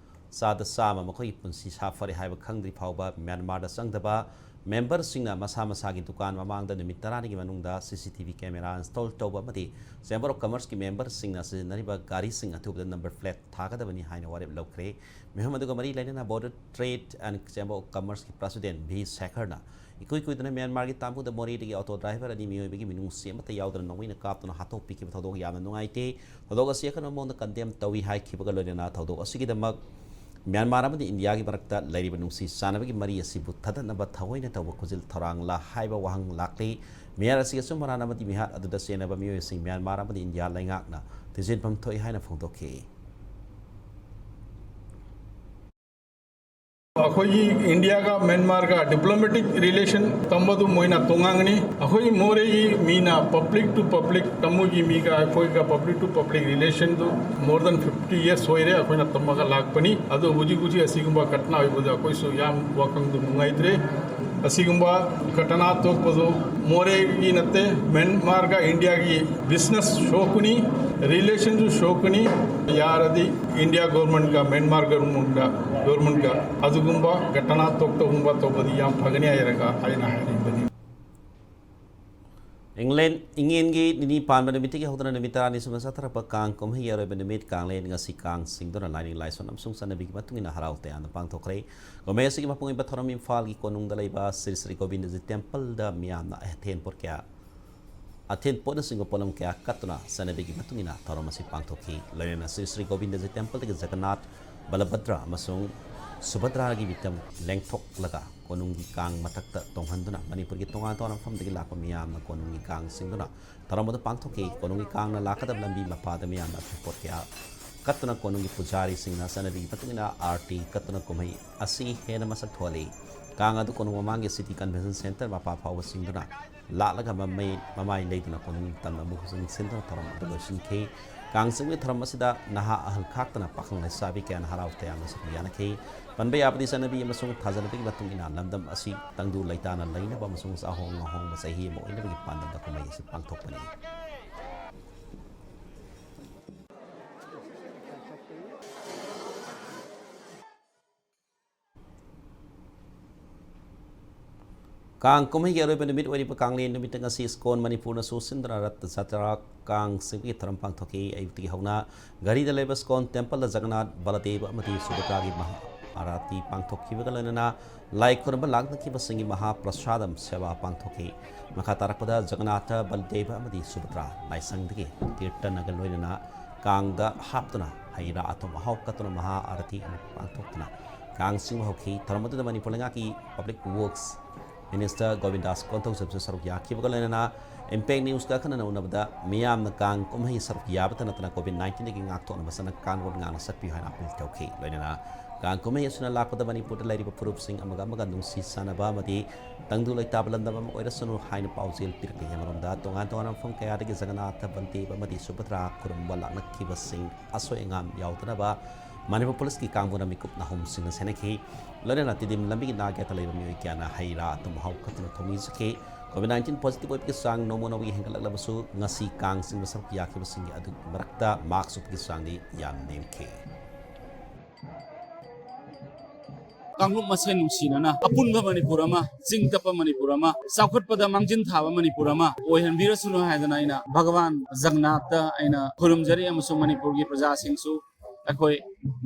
ꯆꯥꯗ ꯆꯥꯝꯃ ꯃꯈꯣꯏꯒꯤ ꯄꯨꯟꯁꯤ ꯁꯥ ꯐꯔꯦ ꯍꯥꯏꯕ ꯈꯪꯗ꯭ꯔꯤ ꯐꯥꯎꯕ ꯃ꯭ꯌꯥꯟꯃꯥꯔꯗ ꯆꯪꯗꯕ ꯃꯦꯝꯕꯔꯁꯤꯡꯅ ꯃꯁꯥ ꯃꯁꯥꯒꯤ ꯗꯨꯀꯥꯟ ꯃꯃꯥꯡꯗ ꯅꯨꯃꯤꯠ ꯇꯔꯥꯅꯤꯒꯤ ꯃꯅꯨꯡꯗ C C T V camera install ꯇꯧꯕ ꯑꯃꯗꯤ Chamber of Commerceꯀꯤ ꯃꯦꯝꯕꯔꯁꯤꯡꯅ ꯁꯤꯖꯤꯟꯅꯔꯤꯕ ꯒꯥꯔꯤꯁꯤꯡ ꯑꯊꯨꯕꯗ number plate ꯊꯥꯒꯗꯕꯅꯤ ꯍꯥꯏꯅ ꯋꯥꯔꯦꯞ ꯂꯧꯈ꯭ꯔꯦ꯫ ꯃꯤꯐꯝ ꯑꯗꯨꯒ ꯃꯔꯤ ꯂꯩꯅꯅ Border Trade and Chamber of Commerceꯀꯤ President V ꯁꯦꯈꯔꯅ ꯏꯀꯨꯏ ꯀꯨꯏꯗꯅ ꯃ꯭ꯌꯥꯟꯃꯥꯔꯒꯤ ꯇꯥꯝꯕꯨꯗ ꯃꯣꯔꯦꯗꯒꯤ auto driver ꯑꯅꯤ ꯃꯤꯑꯣꯏꯕꯒꯤ ꯃꯤꯅꯨꯡꯁꯤ ꯑꯃꯠꯇ ꯌꯥꯎꯗꯅ ꯅꯣꯡꯃꯩꯅ ꯀꯥꯞꯇꯨꯅ ꯍꯥꯠꯇꯣꯛꯄꯤꯈꯤꯕ ꯊꯧꯗꯣꯛ ꯌꯥꯝꯅ ꯅꯨꯡꯉꯥꯏꯇꯦ꯫ ꯊꯧꯗꯣꯛ ꯑꯁꯤ ꯑꯀꯟꯕ ꯃꯑꯣꯡꯗ condemn ꯇꯧꯏ ꯍꯥꯏꯈꯤꯕꯒ ꯂꯣꯏꯅꯅ ꯊꯧꯗꯣꯛ ꯑꯁꯤꯒꯤꯗꯃꯛ ꯃ꯭ꯌꯥꯟꯃꯥꯔ ꯑꯃꯗꯤ ꯏꯟꯗꯤꯌꯥꯒꯤ ꯃꯔꯛꯇ ꯂꯩꯔꯤꯕ ꯅꯨꯡꯁꯤ ꯆꯥꯟꯅꯕꯒꯤ ꯃꯔꯤ ꯑꯁꯤꯕꯨ ꯊꯗꯠꯅꯕ ꯊꯑꯣꯏꯅ ꯇꯧꯕ ꯈꯨꯖꯤꯜ ꯊꯧꯔꯥꯡꯂ ꯍꯥꯏꯕ ꯋꯥꯍꯪ ꯂꯥꯛꯂꯤ꯫ ꯃꯤꯍꯥꯠ ꯑꯁꯤꯒꯤ ꯑꯆꯨꯝ ꯑꯔꯥꯟ ꯑꯃꯗꯤ ꯃꯤꯍꯥꯠ ꯑꯗꯨꯗ ꯆꯦꯟꯅꯕ ꯃꯤꯑꯣꯏꯁꯤꯡ ꯃ꯭ꯌꯥꯟꯃꯥꯔ ꯑꯃꯗꯤ ꯏꯟꯗꯤꯌꯥ ꯂꯩꯉꯥꯛꯅ ꯊꯤꯖꯤꯟꯐꯝ ꯊꯣꯛꯏ ꯍꯥꯏꯅ ꯐꯣꯡꯗꯣꯛꯈꯤ꯫ ꯑꯩꯈꯣꯏꯒꯤ ꯏꯟꯗꯤꯌꯥꯒ ꯃ꯭ꯌꯥꯟꯃꯥꯔꯒ diplomatic relation ꯇꯝꯕꯗꯨ ꯃꯣꯏꯅ ꯇꯣꯉꯥꯟꯒꯅꯤ꯫ ꯑꯩꯈꯣꯏ ꯃꯣꯔꯦꯒꯤ ꯃꯤꯅ public to public, ꯇꯃꯨꯒꯤ ꯃꯤꯒ ꯑꯩꯈꯣꯏꯒ public to public relationꯗꯨ more than fifty years ꯑꯣꯏꯔꯦ ꯑꯩꯈꯣꯏꯅ ꯇꯝꯃꯒ ꯂꯥꯛꯄꯅꯤ꯫ ꯑꯗꯨ ꯍꯧꯖꯤꯛ ꯍꯧꯖꯤꯛ ꯑꯁꯤꯒꯨꯝꯕ ꯘꯇꯅꯥ ꯑꯣꯏꯕꯗ ꯑꯩꯈꯣꯏꯁꯨ ꯌꯥꯝ ꯋꯥꯈꯜꯗꯨ ꯅꯨꯡꯉꯥꯏꯇ꯭ꯔꯦ꯫ ꯑꯁꯤꯒꯨꯝꯕ ꯘꯇꯅꯥ ꯊꯣꯛꯄꯗꯨ ꯃꯣꯔꯦꯒꯤ ꯅꯠꯇꯦ, ꯃ꯭ꯌꯥꯟꯃꯥꯔꯒ ꯏꯟꯗꯤꯌꯥꯒꯤ business ꯁꯣꯛꯀꯅꯤ, relationꯁꯨ ꯁꯣꯛꯀꯅꯤ꯫ ꯌꯥꯔꯗꯤ ꯏꯟꯗꯤꯌꯥ governmentꯒ ꯃ꯭ꯌꯥꯟꯃꯥꯔ governmentꯒ, governmentꯒ ꯑꯗꯨꯒꯨꯝꯕ ꯘꯇꯅꯥ ꯊꯣꯛꯇꯒꯨꯝꯕ ꯇꯧꯕꯗꯤ ꯌꯥꯝ ꯐꯒꯅꯤ ꯍꯥꯏꯔꯒ ꯑꯩꯅ ꯍꯥꯏꯅꯤꯡꯕꯅꯤ꯫ ꯏꯪꯂꯦꯟ, ꯏꯪꯂꯦꯟꯒꯤ ꯅꯤꯅꯤ ꯄꯥꯟꯕ ꯅꯨꯃꯤꯠꯇꯒꯤ ꯍꯧꯗꯨꯅ ꯅꯨꯃꯤꯠ ꯇꯔꯥꯅꯤ ꯁꯨꯅ ꯆꯠꯊꯔꯛꯄ ꯀꯥꯡ ꯀꯨꯝꯍꯩꯒꯤ ꯑꯔꯣꯏꯕ ꯅꯨꯃꯤꯠ ꯀꯥꯡꯂꯦꯟ ꯉꯁꯤ ꯀꯥꯡ ꯆꯤꯡꯗꯨꯅ ꯂꯥꯏꯅꯤꯡ ꯂꯥꯏꯁꯣꯟ ꯑꯃꯁꯨꯡ ꯆꯠꯅꯕꯤꯒꯤ ꯃꯇꯨꯡ ꯏꯟꯅ ꯍꯔꯥꯎ ꯇꯌꯥꯝꯅ ꯄꯥꯡꯊꯣꯛꯈ꯭ꯔꯦ꯫ ꯀꯨꯝꯍꯩ ꯑꯁꯤꯒꯤ ꯃꯄꯨꯡ ꯑꯣꯏꯕ ꯊꯧꯔꯝ ꯏꯝꯐꯥꯜꯒꯤ ꯀꯣꯅꯨꯡꯗ ꯂꯩꯕ ꯁ꯭ꯔꯤ ꯁ꯭ꯔꯤ ꯒꯣꯕꯤꯟꯗꯖꯤ templeꯗ ꯃꯤꯌꯥꯝꯅ ꯑꯊꯦꯟ ꯄꯣꯠ ꯀꯌꯥ, ꯑꯊꯦꯟ ꯄꯣꯠꯅꯆꯤꯡꯕ ꯄꯣꯠꯂꯝ ꯀꯌꯥ ꯀꯠꯇꯨꯅ ꯆꯠꯅꯕꯤꯒꯤ ꯃꯇꯨꯡ ꯏꯟꯅ ꯊꯧꯔꯝ ꯑꯁꯤ ꯄꯥꯡꯊꯣꯛꯈꯤ꯫ ꯂꯣꯏꯅꯅ ꯁ꯭ꯔꯤ ꯁ꯭ꯔꯤ ꯒꯣꯕꯤꯟꯗꯖꯤ templeꯗꯒꯤ ꯖꯒꯟꯅꯥꯊ, ꯕꯂꯚꯗ꯭ꯔ ꯑꯃꯁꯨꯡ ꯁꯨꯚꯗ꯭ꯔꯥꯒꯤ ꯃꯤꯇꯝ ꯂꯦꯡꯊꯣꯛꯂꯒ ꯀꯣꯅꯨꯡꯒꯤ ꯀꯥꯡ ꯃꯊꯛꯇ ꯇꯣꯡꯍꯟꯗꯨꯅ ꯃꯅꯤꯄꯨꯔꯒꯤ ꯇꯣꯉꯥꯟ ꯇꯣꯉꯥꯟꯕ ꯃꯐꯝꯗꯒꯤ ꯂꯥꯛꯄ ꯃꯤꯌꯥꯝꯅ ꯀꯣꯅꯨꯡꯒꯤ ꯀꯥꯡ ꯆꯤꯡꯗꯨꯅ ꯊꯧꯔꯝ ꯑꯗꯨ ꯄꯥꯡꯊꯣꯛꯈꯤ꯫ ꯀꯣꯅꯨꯡꯒꯤ ꯀꯥꯡꯅ ꯂꯥꯛꯀꯗꯕ ꯂꯝꯕꯤ ꯃꯄꯥꯗ ꯃꯤꯌꯥꯝꯅ ꯑꯊꯦꯟ ꯄꯣꯠ ꯀꯌꯥ ꯀꯠꯇꯨꯅ ꯀꯣꯅꯨꯡꯒꯤ ꯄꯨꯖꯥꯔꯤꯁꯤꯡꯅ ꯆꯠꯅꯕꯤꯒꯤ ꯃꯇꯨꯡ ꯏꯟꯅ ꯑꯥꯔꯇꯤ ꯀꯠꯇꯨꯅ ꯀꯨꯝꯍꯩ ꯑꯁꯤ ꯍꯦꯟꯅ ꯃꯁꯛ ꯊꯣꯛꯍꯜꯂꯤ꯫ ꯀꯥꯡ ꯑꯗꯨ ꯀꯣꯅꯨꯡ ꯃꯃꯥꯡꯒꯤ City Convention Centre ꯃꯄꯥ ꯐꯥꯎꯕ ꯆꯤꯡꯗꯨꯅ ꯂꯥꯛꯂꯒ ꯃꯃꯩ, ꯃꯃꯥꯏ ꯂꯩꯗꯨꯅ ꯀꯣꯅꯨꯡ ꯇꯝꯅ ꯑꯃꯨꯛ ꯆꯪꯁꯤꯟꯗꯨꯅ ꯊꯧꯔꯝ ꯑꯗꯨ ꯂꯣꯏꯁꯤꯟꯈꯤ꯫ ꯀꯥꯡ ꯆꯤꯡꯕꯒꯤ ꯊꯧꯔꯝ ꯑꯁꯤꯗ ꯅꯍꯥ ꯑꯍꯜ ꯈꯥꯛꯇꯅ ꯄꯥꯈꯪ ꯂꯩꯁꯥꯕꯤ ꯀꯌꯥꯅ ꯍꯔꯥꯎ ꯇꯌꯥꯝꯅ ꯁꯔꯨꯛ ꯌꯥꯅꯈꯤ꯫ ꯄꯟꯕ ꯌꯥꯕꯗꯤ ꯆꯠꯅꯕꯤ ꯑꯃꯁꯨꯡ ꯊꯥꯖꯅꯕꯤꯒꯤ ꯃꯇꯨꯡ ꯏꯟꯅ ꯂꯝꯗꯝ ꯑꯁꯤ ꯇꯪꯗꯨ ꯂꯩꯇꯥꯅ ꯂꯩꯅꯕ ꯑꯃꯁꯨꯡ ꯑꯍꯣꯡ ꯑꯍꯣꯡꯕ ꯆꯍꯤ ꯑꯃ ꯑꯣꯏꯅꯕꯒꯤ ꯄꯥꯟꯗꯝꯗ ꯀꯨꯝꯍꯩ ꯑꯁꯤ ꯄꯥꯡꯊꯣꯛꯄꯅꯤ꯫ ꯀꯥꯡ ꯀꯨꯝꯍꯩꯒꯤ ꯑꯔꯣꯏꯕ ꯅꯨꯃꯤꯠ ꯑꯣꯏꯔꯤꯕ ꯀꯥꯡꯂꯦꯟ ꯅꯨꯃꯤꯠꯇ ꯉꯁꯤ ꯏꯁꯀꯣꯟ ꯃꯅꯤꯄꯨꯔꯅꯁꯨ ꯁꯤꯟꯗꯨꯅ ꯔꯠ ꯖꯇ꯭ꯔꯥ ꯀꯥꯡ ꯆꯤꯡꯕꯒꯤ ꯊꯧꯔꯝ ꯄꯥꯡꯊꯣꯛꯈꯤ꯫ ꯑꯌꯨꯛꯇꯒꯤ ꯍꯧꯅ ꯘꯔꯤꯗ ꯂꯩꯕ ꯏꯁꯀꯣꯟ ꯇꯦꯝꯄꯜꯗ ꯖꯒꯟꯅꯥꯊ, ꯕꯂꯗꯦꯕ ꯑꯃꯗꯤ ꯁꯨꯚꯗ꯭ꯔꯥꯒꯤ ꯃꯍꯥ ꯑꯥꯔꯥꯇꯤ ꯄꯥꯡꯊꯣꯛꯈꯤꯕꯒ ꯂꯣꯏꯅꯅ ꯂꯥꯏ ꯈꯨꯔꯨꯝꯕ ꯂꯥꯛꯅꯈꯤꯕꯁꯤꯡꯒꯤ ꯃꯍꯥ ꯄ꯭ꯔꯁꯥꯗꯝ ꯁꯦꯕꯥ ꯄꯥꯡꯊꯣꯛꯈꯤ꯫ ꯃꯈꯥ ꯇꯥꯔꯛꯄꯗ ꯖꯒꯟꯅꯥꯊ, ꯕꯂꯗꯦꯕ ꯑꯃꯗꯤ ꯁꯨꯚꯗ꯭ꯔꯥ ꯂꯥꯏꯁꯪꯗꯒꯤ ꯀꯤꯔꯇꯟꯒ ꯂꯣꯏꯅꯅ ꯀꯥꯡꯗ ꯍꯥꯞꯇꯨꯅ ꯍꯩ ꯔꯥ ꯑꯊꯨꯝ ꯑꯍꯥꯎ ꯀꯠꯇꯨꯅ ꯃꯍꯥ ꯑꯥꯔꯇꯤ ꯑꯃꯨꯛ ꯄꯥꯡꯊꯣꯛꯇꯨꯅ ꯀꯥꯡ ꯆꯤꯡꯕ ꯍꯧꯈꯤ꯫ ꯊꯧꯔꯝ ꯑꯗꯨꯗ ꯃꯅꯤꯄꯨꯔ ꯂꯩꯉꯥꯛꯀꯤ ꯄꯕ꯭ꯂꯤꯛ ꯋꯔꯛꯁ ꯃꯤꯅꯤꯁꯇꯔ ꯒꯣꯕꯤꯟꯗꯥꯁ ꯀꯣꯟꯊꯧꯖꯝꯁꯨ ꯁꯔꯨꯛ ꯌꯥꯈꯤꯕꯒ ꯂꯣꯏꯅꯅ ꯏꯝꯄꯦꯛ ꯅ꯭ꯌꯨꯁꯀ ꯑꯈꯟꯅꯅ ꯎꯅꯕꯗ ꯃꯤꯌꯥꯝꯅ ꯀꯥꯡ ꯀꯨꯝꯍꯩ ꯁꯔꯨꯛ ꯌꯥꯕꯇ ꯅꯠꯇꯅ ꯀꯣꯚꯤꯗ ꯅꯥꯏꯟꯇꯤꯟꯗꯒꯤ ꯉꯥꯛꯊꯣꯛꯅꯕ ꯆꯠꯅ ꯀꯥꯡꯂꯣꯟ ꯉꯥꯛꯅ ꯆꯠꯄꯤꯌꯨ ꯍꯥꯏꯅ ꯑꯄꯤꯜ ꯇꯧꯈꯤ꯫ ꯂꯣꯏꯅꯅ ꯀꯥꯡ ꯀꯨꯝꯍꯩ ꯑꯁꯤꯅ ꯂꯥꯛꯄꯗ ꯃꯅꯤꯄꯨꯔꯗ ꯂꯩꯔꯤꯕ ꯐꯨꯔꯨꯞꯁꯤꯡ ꯑꯃꯒ ꯑꯃꯒ ꯅꯨꯡꯁꯤ ꯆꯥꯟꯅꯕ ꯑꯃꯗꯤ ꯇꯪꯗꯨ ꯂꯩꯇꯥꯕ ꯂꯝꯗꯝ ꯑꯃ ꯑꯣꯏꯔꯁꯅꯨ ꯍꯥꯏꯅ ꯄꯥꯎꯖꯦꯜ ꯄꯤꯔꯛꯂꯤ꯫ ꯑꯃꯔꯣꯝꯗ ꯇꯣꯉꯥꯟ ꯇꯣꯉꯥꯟꯕ ꯃꯐꯝ ꯀꯌꯥꯗꯒꯤ ꯖꯒꯟꯅꯥꯊ, ꯕꯜꯗꯦꯕ ꯑꯃꯗꯤ ꯁꯨꯚꯗ꯭ꯔꯥ ꯈꯨꯔꯨꯝꯕ ꯂꯥꯛꯅꯈꯤꯕꯁꯤꯡ ꯑꯁꯣꯏ ꯑꯉꯥꯝ ꯌꯥꯎꯗꯅꯕ ꯃꯅꯤꯄꯨꯔ ꯄꯨꯂꯤꯁꯀꯤ ꯀꯥꯡꯕꯨꯅ ꯃꯤꯀꯨꯞ ꯅꯥꯍꯨꯝꯁꯤꯡꯅ ꯁꯦꯟꯅꯈꯤ꯫ ꯂꯣꯏꯅꯅ ꯇꯤꯗꯤꯝ ꯂꯝꯕꯤꯒꯤ ꯅꯥꯛ ꯌꯦꯠꯇ ꯂꯩꯕ ꯃꯤꯑꯣꯏ ꯀꯌꯥꯅ ꯍꯩ ꯔꯥ ꯑꯊꯨꯝ ꯑꯍꯥꯎ ꯀꯠꯇꯨꯅ ꯊꯧꯅꯤꯖꯈꯤ꯫ ꯀꯣꯚꯤꯗ ꯅꯥꯏꯟꯇꯤꯟ ꯄꯣꯖꯤꯇꯤꯚ ꯑꯣꯏꯕꯒꯤ ꯆꯥꯡ ꯅꯣꯡꯃ ꯅꯣꯡꯃꯒꯤ ꯍꯦꯟꯒꯠꯂꯛꯂꯕꯁꯨ ꯉꯁꯤ ꯀꯥꯡ ꯆꯤꯡꯕ ꯁꯔꯨꯛ ꯌꯥꯈꯤꯕꯁꯤꯡꯒꯤ ꯑꯗꯨꯒꯤ ꯃꯔꯛꯇ ꯃꯥꯛꯁ ꯎꯞꯄꯒꯤ ꯆꯥꯡꯗꯤ ꯌꯥꯝ ꯅꯦꯝꯈꯤ꯫ ꯀꯥꯡꯂꯨꯞ ꯃꯁꯦꯟ ꯅꯨꯡꯁꯤꯅꯅ ꯑꯄꯨꯟꯕ ꯃꯅꯤꯄꯨꯔ ꯑꯃ, ꯆꯤꯡ ꯇꯞꯄ ꯃꯅꯤꯄꯨꯔ ꯑꯃ, ꯆꯥꯎꯈꯠꯄꯗ ꯃꯥꯡꯖꯤꯟ ꯊꯥꯕ ꯃꯅꯤꯄꯨꯔ ꯑꯃ ꯑꯣꯏꯍꯟꯕꯤꯔꯁꯅꯨ ꯍꯥꯏꯗꯅ ꯑꯩꯅ ꯚꯒꯋꯥꯟ ꯖꯒꯟꯅꯥꯊꯇ ꯑꯩꯅ ꯈꯨꯔꯨꯝꯖꯔꯤ꯫ ꯑꯃꯁꯨꯡ ꯃꯅꯤꯄꯨꯔꯒꯤ ꯄ꯭ꯔꯖꯥꯁꯤꯡꯁꯨ ꯑꯩꯈꯣꯏ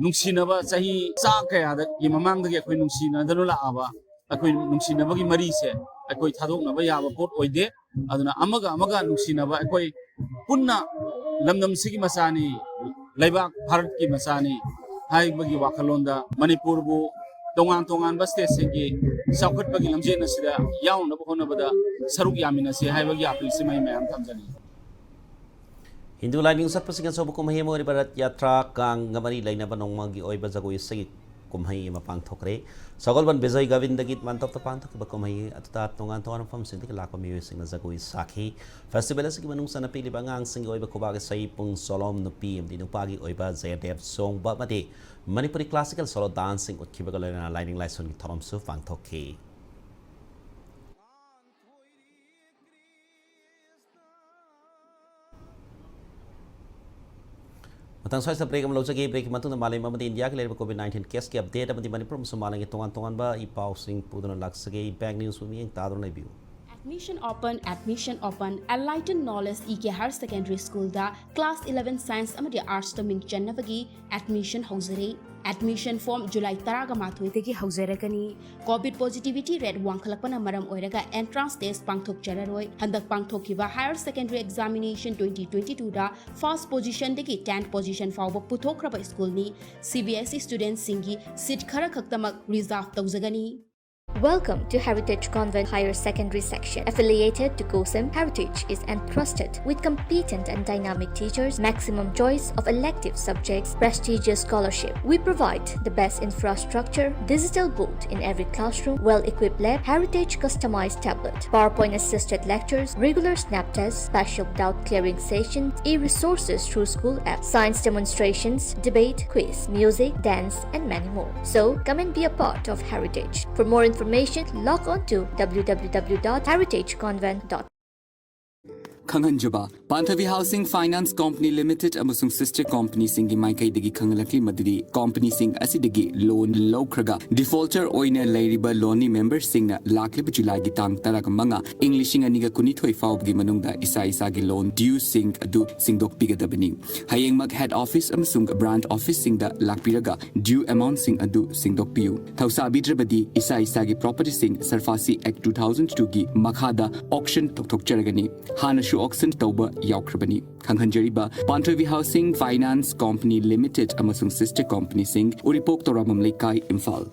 ꯅꯨꯡꯁꯤꯅꯕ, ꯆꯍꯤ ꯆꯥ ꯀꯌꯥꯗꯒꯤ ꯃꯃꯥꯡꯗꯒꯤ ꯑꯩꯈꯣꯏ ꯅꯨꯡꯁꯤꯅꯗꯨꯅ ꯂꯥꯛꯑꯕ ꯑꯩꯈꯣꯏ ꯅꯨꯡꯁꯤꯅꯕꯒꯤ ꯃꯔꯤꯁꯦ ꯑꯩꯈꯣꯏ ꯊꯥꯗꯣꯛꯅꯕ ꯌꯥꯕ ꯄꯣꯠ ꯑꯣꯏꯗꯦ꯫ ꯑꯗꯨꯅ ꯑꯃꯒ ꯑꯃꯒ ꯅꯨꯡꯁꯤꯅꯕ, ꯑꯩꯈꯣꯏ ꯄꯨꯟꯅ ꯂꯝꯗꯝꯁꯤꯒꯤ ꯃꯆꯥꯅꯤ, ꯂꯩꯕꯥꯛ ꯚꯥꯔꯠꯀꯤ ꯃꯆꯥꯅꯤ ꯍꯥꯏꯕꯒꯤ ꯋꯥꯈꯜꯂꯣꯟꯗ ꯃꯅꯤꯄꯨꯔꯕꯨ ꯇꯣꯉꯥꯟ ꯇꯣꯉꯥꯟꯕ ꯁ꯭ꯇꯦꯠꯁꯤꯡꯒꯤ ꯆꯥꯎꯈꯠꯄꯒꯤ ꯂꯝꯖꯦꯜ ꯑꯁꯤꯗ ꯌꯥꯎꯅꯕ ꯍꯣꯠꯅꯕꯗ ꯁꯔꯨꯛ ꯌꯥꯃꯤꯟꯅꯁꯤ ꯍꯥꯏꯕꯒꯤ ꯑꯄꯤꯜꯁꯤꯃ ꯑꯩ ꯃꯌꯥꯝ ꯊꯝꯖꯅꯤꯡꯏ꯫ ꯍꯤꯟꯗꯨ ꯂꯥꯏꯅꯤꯡ ꯆꯠꯄꯁꯤꯡ ꯑꯆꯧꯕ ꯀꯨꯝꯍꯩ ꯑꯃ ꯑꯣꯏꯔꯤꯕ ꯔꯊ ꯌꯥꯇ꯭ꯔꯥ ꯀꯥꯡꯒ ꯃꯔꯤ ꯂꯩꯅꯕ ꯅꯣꯡꯃꯒꯤ ꯑꯣꯏꯕ ꯖꯒꯣꯏ ꯏꯁꯩꯒꯤ ꯀꯨꯝꯍꯩ ꯑꯃ ꯄꯥꯡꯊꯣꯛꯈ꯭ꯔꯦ꯫ ꯁꯒꯣꯜꯕꯟ ꯕꯤꯖꯣꯏ ꯒꯣꯕꯤꯟꯗꯒꯤ ꯃꯟꯗꯞꯇ ꯄꯥꯡꯊꯣꯛꯈꯤꯕ ꯀꯨꯝꯍꯩ ꯑꯗꯨꯗ ꯇꯣꯉꯥꯟ ꯇꯣꯉꯥꯟꯕ ꯃꯐꯝꯁꯤꯡꯗꯒꯤ ꯂꯥꯛꯄ ꯃꯤꯑꯣꯏꯁꯤꯡꯅ ꯖꯒꯣꯏ ꯁꯥꯈꯤ꯫ ꯐꯦꯁꯇꯤꯚꯦꯜ ꯑꯁꯤꯒꯤ ꯃꯅꯨꯡ ꯆꯟꯅ ꯄꯤꯛꯂꯤꯕ ꯑꯉꯥꯡꯁꯤꯡꯒꯤ ꯑꯣꯏꯕ ꯈꯨꯕꯥꯛ ꯏꯁꯩ, ꯄꯨꯡ ꯆꯣꯂꯣꯝ, ꯅꯨꯄꯤ ꯑꯃꯗꯤ ꯅꯨꯄꯥꯒꯤ ꯑꯣꯏꯕ ꯖꯌꯗꯦꯕ ꯆꯣꯡꯕ ꯑꯃꯗꯤ ꯃꯅꯤꯄꯨꯔꯤ ꯀ꯭ꯂꯥꯁꯤꯀꯦꯜ ꯁꯣꯂꯣ ꯗꯥꯟꯁꯁꯤꯡ ꯎꯠꯈꯤꯕꯒ ꯂꯣꯏꯅꯅ ꯂꯥꯏꯅꯤꯡ ꯂꯥꯏꯁꯣꯟꯒꯤ ꯊꯧꯔꯝꯁꯨ ꯄꯥꯡꯊꯣꯛꯈꯤ꯫ ꯃꯇꯥꯡ ꯁ꯭ꯋꯥꯏꯁꯤꯗ break ꯑꯃ ꯂꯧꯖꯒꯦ꯫ Breakꯀꯤ ꯃꯇꯨꯡꯗ ꯃꯥꯂꯦꯝ ꯑꯃꯗꯤ ꯏꯟꯗꯤꯌꯥꯒꯤ ꯂꯩꯔꯤꯕ COVID nineteen caseꯀꯤ update ꯑꯃꯗꯤ ꯃꯅꯤꯄꯨꯔ ꯑꯃꯁꯨꯡ ꯃꯥꯂꯦꯝꯒꯤ ꯇꯣꯉꯥꯟ ꯇꯣꯉꯥꯟꯕ ꯏ ꯄꯥꯎꯁꯤꯡ ꯄꯨꯗꯨꯅ ꯂꯥꯛꯆꯒꯦ꯫ Impact Newsꯕꯨ ꯃꯤꯠꯌꯦꯡ ꯇꯥꯗꯨꯅ ꯂꯩꯕꯤꯌꯨ꯫ Admission open, admission open. Enlighten Knowledge E K Higher Secondary Schoolꯗ class eleven science ꯑꯃꯗꯤ artsꯇ ꯃꯤꯡ ꯆꯟꯅꯕꯒꯤ admission ꯍꯧꯖꯔꯦ꯫ Admission form July ꯇꯔꯥꯒ ꯃꯥꯊꯣꯏꯗꯒꯤ ꯍꯧꯖꯔꯒꯅꯤ꯫ COVID positivity rate ꯋꯥꯡꯈꯠꯂꯛꯄꯅ ꯃꯔꯝ ꯑꯣꯏꯔꯒ entrance test ꯄꯥꯡꯊꯣꯛꯆꯔꯔꯣꯏ꯫ ꯍꯟꯗꯛ ꯄꯥꯡꯊꯣꯛꯈꯤꯕ Higher Secondary Examination twenty twenty twoꯗ first positionꯗꯒꯤ tenth position ꯐꯥꯎꯕ ꯄꯨꯊꯣꯛꯈ꯭ꯔꯕ schoolꯅꯤ꯫ C B S E studentꯁꯤꯡꯒꯤ seat ꯈꯔ ꯈꯛꯇꯃꯛ reserve ꯇꯧꯖꯒꯅꯤ꯫ Welcome to Heritage Convent Higher Secondary Section, affiliated to COHSIM. Heritage is entrusted with competent and dynamic teachers, maximum choice of elective subjects, prestigious scholarship. We provide the best infrastructure, digital board in every classroom, well-equipped lab, Heritage customized tablet, PowerPoint assisted lectures, regular snap tests, special doubt clearing sessions, e-resources through school app, science demonstrations, debate, quiz, music, dance, and many more. So come and be a part of Heritage. For more information, log on to W W W dot heritage convent dot. ꯈꯪꯍꯟꯖꯕ, Panthoibi Housing Finance Company Limited ꯑꯃꯁꯨꯡ sister companyꯁꯤꯡꯒꯤ ꯃꯥꯏꯀꯩꯗꯒꯤ ꯈꯪꯍꯜꯂꯛꯂꯤ ꯃꯗꯨꯗꯤ companyꯁꯤꯡ ꯑꯁꯤꯗꯒꯤ loan ꯂꯧꯈ꯭ꯔꯒ defaulter ꯑꯣꯏꯅ ꯂꯩꯔꯤꯕ loanee memberꯁꯤꯡꯅ ꯂꯥꯛꯂꯤꯕ Julyꯒꯤ ꯇꯥꯡ ꯇꯔꯥꯃꯉꯥ, ꯏꯪ ꯂꯤꯁꯤꯡ ꯑꯅꯤꯒ ꯀꯨꯟꯅꯤꯊꯣꯏ ꯐꯥꯎꯕꯒꯤ ꯃꯅꯨꯡꯗ ꯏꯁꯥ ꯏꯁꯥꯒꯤ loan dueꯁꯤꯡ ꯑꯗꯨ ꯁꯤꯡꯗꯣꯛꯄꯤꯒꯗꯕꯅꯤ꯫ ꯍꯌꯦꯡꯃꯛ head office ꯑꯃꯁꯨꯡ branch officeꯁꯤꯡꯗ ꯂꯥꯛꯄꯤꯔꯒ due amountꯁꯤꯡ ꯑꯗꯨ ꯁꯤꯡꯗꯣꯛꯄꯤꯌꯨ꯫ ꯊꯧꯁꯥꯕꯤꯗ꯭ꯔꯕꯗꯤ ꯏꯁꯥ ꯏꯁꯥꯒꯤ propertyꯁꯤꯡ SARFAESI Act two thousand two ꯒꯤ ꯃꯈꯥꯗ auction ꯇꯧꯊꯣꯛꯆꯔꯒꯅꯤ꯫ ꯍꯥꯟꯅꯁꯨ auction ꯇꯧꯕ ꯌꯥꯎꯈ꯭ꯔꯕꯅꯤ꯫ ꯈꯪꯍꯟꯖꯔꯤꯕ, ꯄꯥꯟꯊꯣꯏꯕꯤ Housing Finance Company Limited ꯑꯃꯁꯨꯡ sister companyꯁꯤꯡ, ꯎꯔꯤꯄꯣꯛ ꯇꯧꯔꯥꯕꯝ ꯂꯩꯀꯥꯏ, Imphal.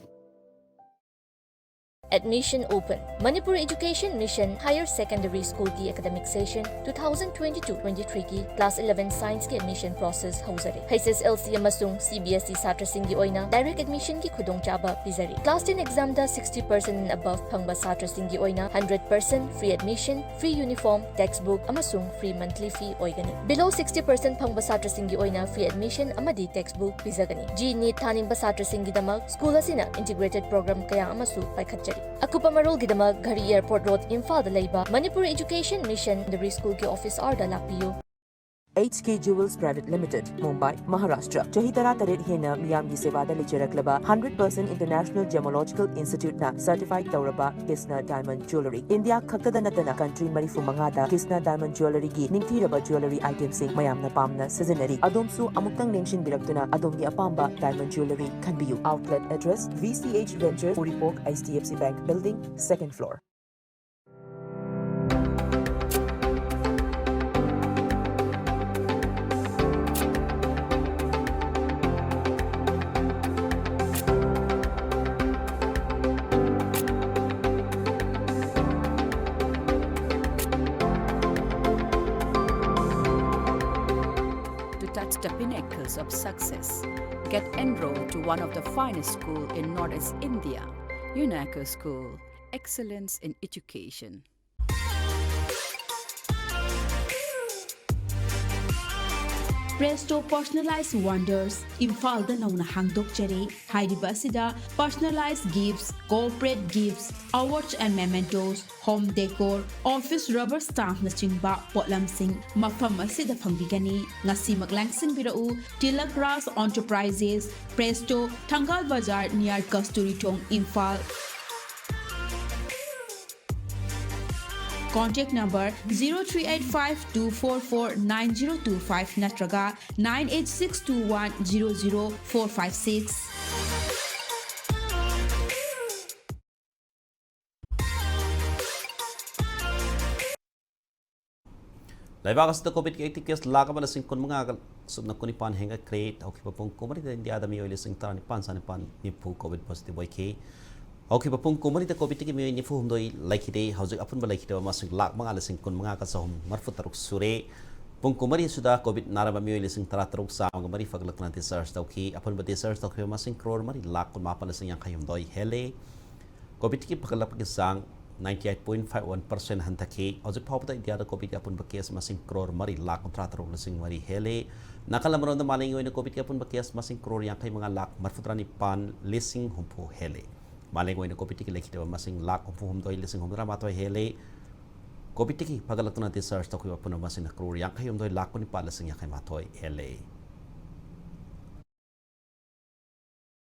Admission open. Manipur Education Mission Higher Secondary Schoolꯒꯤ academic session two thousand twenty-two twenty-threeꯒꯤ class eleven scienceꯀꯤ admission process ꯍꯧꯖꯔꯦ꯫ H S L C ꯑꯃꯁꯨꯡ C B S E ꯁꯥꯇ꯭ꯔꯁꯤꯡꯒꯤ ꯑꯣꯏꯅ direct admissionꯒꯤ ꯈꯨꯗꯣꯡꯆꯥꯕ ꯄꯤꯖꯔꯤ꯫ Class ten examꯗ sixty percent and above ꯐꯪꯕ ꯁꯥꯇ꯭ꯔꯁꯤꯡꯒꯤ ꯑꯣꯏꯅ hundred percent free admission, free uniform, textbook ꯑꯃꯁꯨꯡ free monthly fee ꯑꯣꯏꯒꯅꯤ꯫ Below sixty percent ꯐꯪꯕ ꯁꯥꯇ꯭ꯔꯁꯤꯡꯒꯤ ꯑꯣꯏꯅ free admission ꯑꯃꯗꯤ textbook ꯄꯤꯖꯒꯅꯤ꯫ JEE NEET ꯊꯥꯅꯤꯡꯕ ꯁꯥꯇ꯭ꯔꯁꯤꯡꯒꯤꯗꯃꯛ school ꯑꯁꯤꯅ integrated program ꯀꯌꯥ ꯑꯃꯁꯨ ꯄꯥꯏꯈꯠꯆꯔꯤ꯫ ꯑꯀꯨꯞꯄ ꯃꯔꯣꯜꯒꯤꯗꯃꯛ ꯘꯔꯤ Airport Road, ꯏꯝꯐꯥꯜꯗ ꯂꯩꯕ Manipur Education Mission Secondary Schoolꯒꯤ office hourꯗ ꯂꯥꯛꯄꯤꯌꯨ꯫ H K Jewels Private Limited, Mumbai, Maharashtra. ꯆꯍꯤ ꯇꯔꯥꯇꯔꯦꯠ ꯍꯦꯟꯅ ꯃꯤꯌꯥꯝꯒꯤ ꯁꯦꯕꯥꯗ ꯂꯩꯖꯔꯛꯂꯕ hundred percent International Gemological Institute ꯅ certified ꯇꯧꯔꯕ Kisna Diamond Jewellery꯫ ꯏꯟꯗꯤꯌꯥ ꯈꯛꯇꯗ ꯅꯠꯇꯅ country ꯃꯔꯤꯐꯨ ꯃꯉꯥꯗ Kisna Diamond Jewellery ꯒꯤ ꯅꯤꯡꯊꯤꯔꯕ jewellery item ꯁꯤꯡ ꯃꯌꯥꯝꯅ ꯄꯥꯝꯅ ꯁꯤꯖꯤꯟꯅꯔꯤ꯫ ꯑꯗꯣꯝꯁꯨ ꯑꯃꯨꯛꯇꯪ ꯂꯦꯡꯁꯤꯟꯕꯤꯔꯛꯇꯨꯅ ꯑꯗꯣꯝꯒꯤ ꯑꯄꯥꯝꯕ diamond jewellery ꯈꯟꯕꯤꯌꯨ꯫ Outlet address: V C H Ventures, Uripok, H D F C Bank Building, second floor. To touch the pinnacles of success, get enrolled to one of the finest school in Northeast India, UNACO School, excellence in education. Presto Personalized Wonders, ꯏꯝꯐꯥꯜꯗ ꯅꯧꯅ ꯍꯥꯡꯗꯣꯛꯆꯔꯦ꯫ ꯍꯥꯏꯔꯤꯕ ꯑꯁꯤꯗ personalized gifts, corporate gifts, awards and mementos, home decor, office rubber stamp ꯅꯆꯤꯡꯕ ꯄꯣꯠꯂꯝꯁꯤꯡ ꯃꯐꯝ ꯑꯁꯤꯗ ꯐꯪꯕꯤꯒꯅꯤ꯫ ꯉꯁꯤꯃꯛ ꯂꯥꯡꯁꯤꯟꯕꯤꯔꯛꯎ꯫ Tilak Raj Enterprises, Presto, Thangal Bazar, near Kasturi Thong, Imphal. Contact number zero three eight five two four four nine zero two five ꯅꯠꯇ꯭ꯔꯒ nine eight six two one zero zero four five six. ꯂꯩꯕꯥꯛ ꯑꯁꯤꯗ ꯀꯣꯚꯤꯗꯀꯤ active case lakh ꯑꯃ ꯂꯤꯁꯤꯡ ꯀꯨꯟꯃꯉꯥꯒ ꯁꯨꯞꯅ ꯀꯨꯟꯅꯤꯄꯥꯟ ꯍꯦꯟꯒꯠꯈ꯭ꯔꯦ꯫ ꯍꯧꯈꯤꯕ ꯄꯨꯡ ꯀꯨꯟꯃꯔꯤꯗ ꯏꯟꯗꯤꯌꯥꯗ ꯃꯤꯑꯣꯏ ꯂꯤꯁꯤꯡ ꯇꯔꯥꯅꯤꯄꯥꯟ ꯆꯥꯅꯤꯄꯥꯟ ꯅꯤꯐꯨ ꯀꯣꯚꯤꯗ positive ꯑꯣꯏꯈꯤ꯫ ꯍꯧꯈꯤꯕ ꯄꯨꯡ ꯀꯨꯟꯃꯔꯤꯗ ꯀꯣꯚꯤꯗꯀꯤ ꯃꯤꯑꯣꯏ ꯅꯤꯐꯨ ꯍꯨꯝꯗꯣꯏ ꯂꯩꯈꯤꯗꯦ꯫ ꯍꯧꯖꯤꯛ ꯑꯄꯨꯟꯕ ꯂꯩꯈꯤꯗꯕ ꯃꯁꯤꯡ ꯂꯥꯈ ꯃꯉꯥ ꯂꯤꯁꯤꯡ ꯀꯨꯟꯃꯉꯥꯒ ꯆꯍꯨꯝ ꯃꯔꯤꯐꯨ ꯇꯔꯨꯛ ꯁꯨꯔꯦ꯫ ꯄꯨꯡ ꯀꯨꯟꯃꯔꯤ ꯑꯁꯤꯗ ꯀꯣꯚꯤꯗ ꯅꯥꯔꯕ ꯃꯤꯑꯣꯏ ꯂꯤꯁꯤꯡ ꯇꯔꯥꯇꯔꯨꯛ ꯆꯥꯝꯃꯒ ꯃꯔꯤ ꯐꯒꯠꯂꯛꯇꯨꯅ discharge ꯇꯧꯈꯤ꯫ ꯑꯄꯨꯟꯕ discharge ꯇꯧꯈꯤꯕ ꯃꯁꯤꯡ ꯀ꯭ꯔꯣꯔ ꯃꯔꯤ ꯂꯥꯈ ꯀꯨꯟꯃꯥꯄꯟ ꯂꯤꯁꯤꯡ ꯌꯥꯡꯈꯩ ꯍꯨꯝꯗꯣꯏ ꯍꯦꯜꯂꯦ꯫ ꯀꯣꯚꯤꯗꯀꯤ ꯐꯒꯠꯂꯛꯄꯒꯤ ꯆꯥꯡ ninety eight point five one percent ꯍꯟꯊꯈꯤ꯫ ꯍꯧꯖꯤꯛ ꯐꯥꯎꯕꯗ ꯏꯟꯗꯤꯌꯥꯗ ꯀꯣꯚꯤꯗꯀꯤ ꯑꯄꯨꯟꯕ case ꯃꯁꯤꯡ ꯀ꯭ꯔꯣꯔ ꯃꯔꯤ ꯂꯥꯈ ꯀꯨꯟꯊ꯭ꯔꯥ ꯇꯔꯨꯛ ꯂꯤꯁꯤꯡ ꯃꯔꯤ ꯍꯦꯜꯂꯦ꯫ ꯅꯥꯀꯜ ꯑꯃꯔꯣꯝꯗ ꯃꯥꯂꯦꯝꯒꯤ ꯑꯣꯏꯅ ꯀꯣꯚꯤꯗꯀꯤ ꯑꯄꯨꯟꯕ case ꯃꯁꯤꯡ ꯀ꯭ꯔꯣꯔ ꯌꯥꯡꯈꯩ ꯃꯉꯥ ꯂꯥꯈ ꯃꯔꯤꯐꯨꯇꯔꯥ ꯅꯤꯄꯥꯟ ꯂꯤꯁꯤꯡ ꯍꯨꯝꯐꯨ ꯍꯦꯜꯂꯦ꯫ ꯃꯥꯂꯦꯝꯒꯤ ꯑꯣꯏꯅ ꯀꯣꯚꯤꯗꯇꯒꯤ ꯂꯩꯈꯤꯗꯕ ꯃꯁꯤꯡ ꯂꯥꯈ ꯍꯨꯝꯐꯨ ꯍꯨꯝꯗꯣꯏ ꯂꯤꯁꯤꯡ ꯍꯨꯝꯐꯨꯇꯔꯥ ꯃꯥꯊꯣꯏ ꯍꯦꯜꯂꯦ꯫ ꯀꯣꯚꯤꯗꯇꯒꯤ ꯐꯒꯠꯂꯛꯇꯨꯅ discharge ꯇꯧꯈꯤꯕ ꯄꯨꯝꯅꯃꯛ ꯑꯁꯤꯅ ꯀ꯭ꯔꯣꯔ ꯌꯥꯡꯈꯩ ꯍꯨꯝꯗꯣꯏ ꯂꯥꯈ ꯀꯨꯟꯅꯤꯄꯥꯜ ꯂꯤꯁꯤꯡ ꯌꯥꯡꯈꯩ ꯃꯥꯊꯣꯏ ꯍꯦꯜꯂꯦ꯫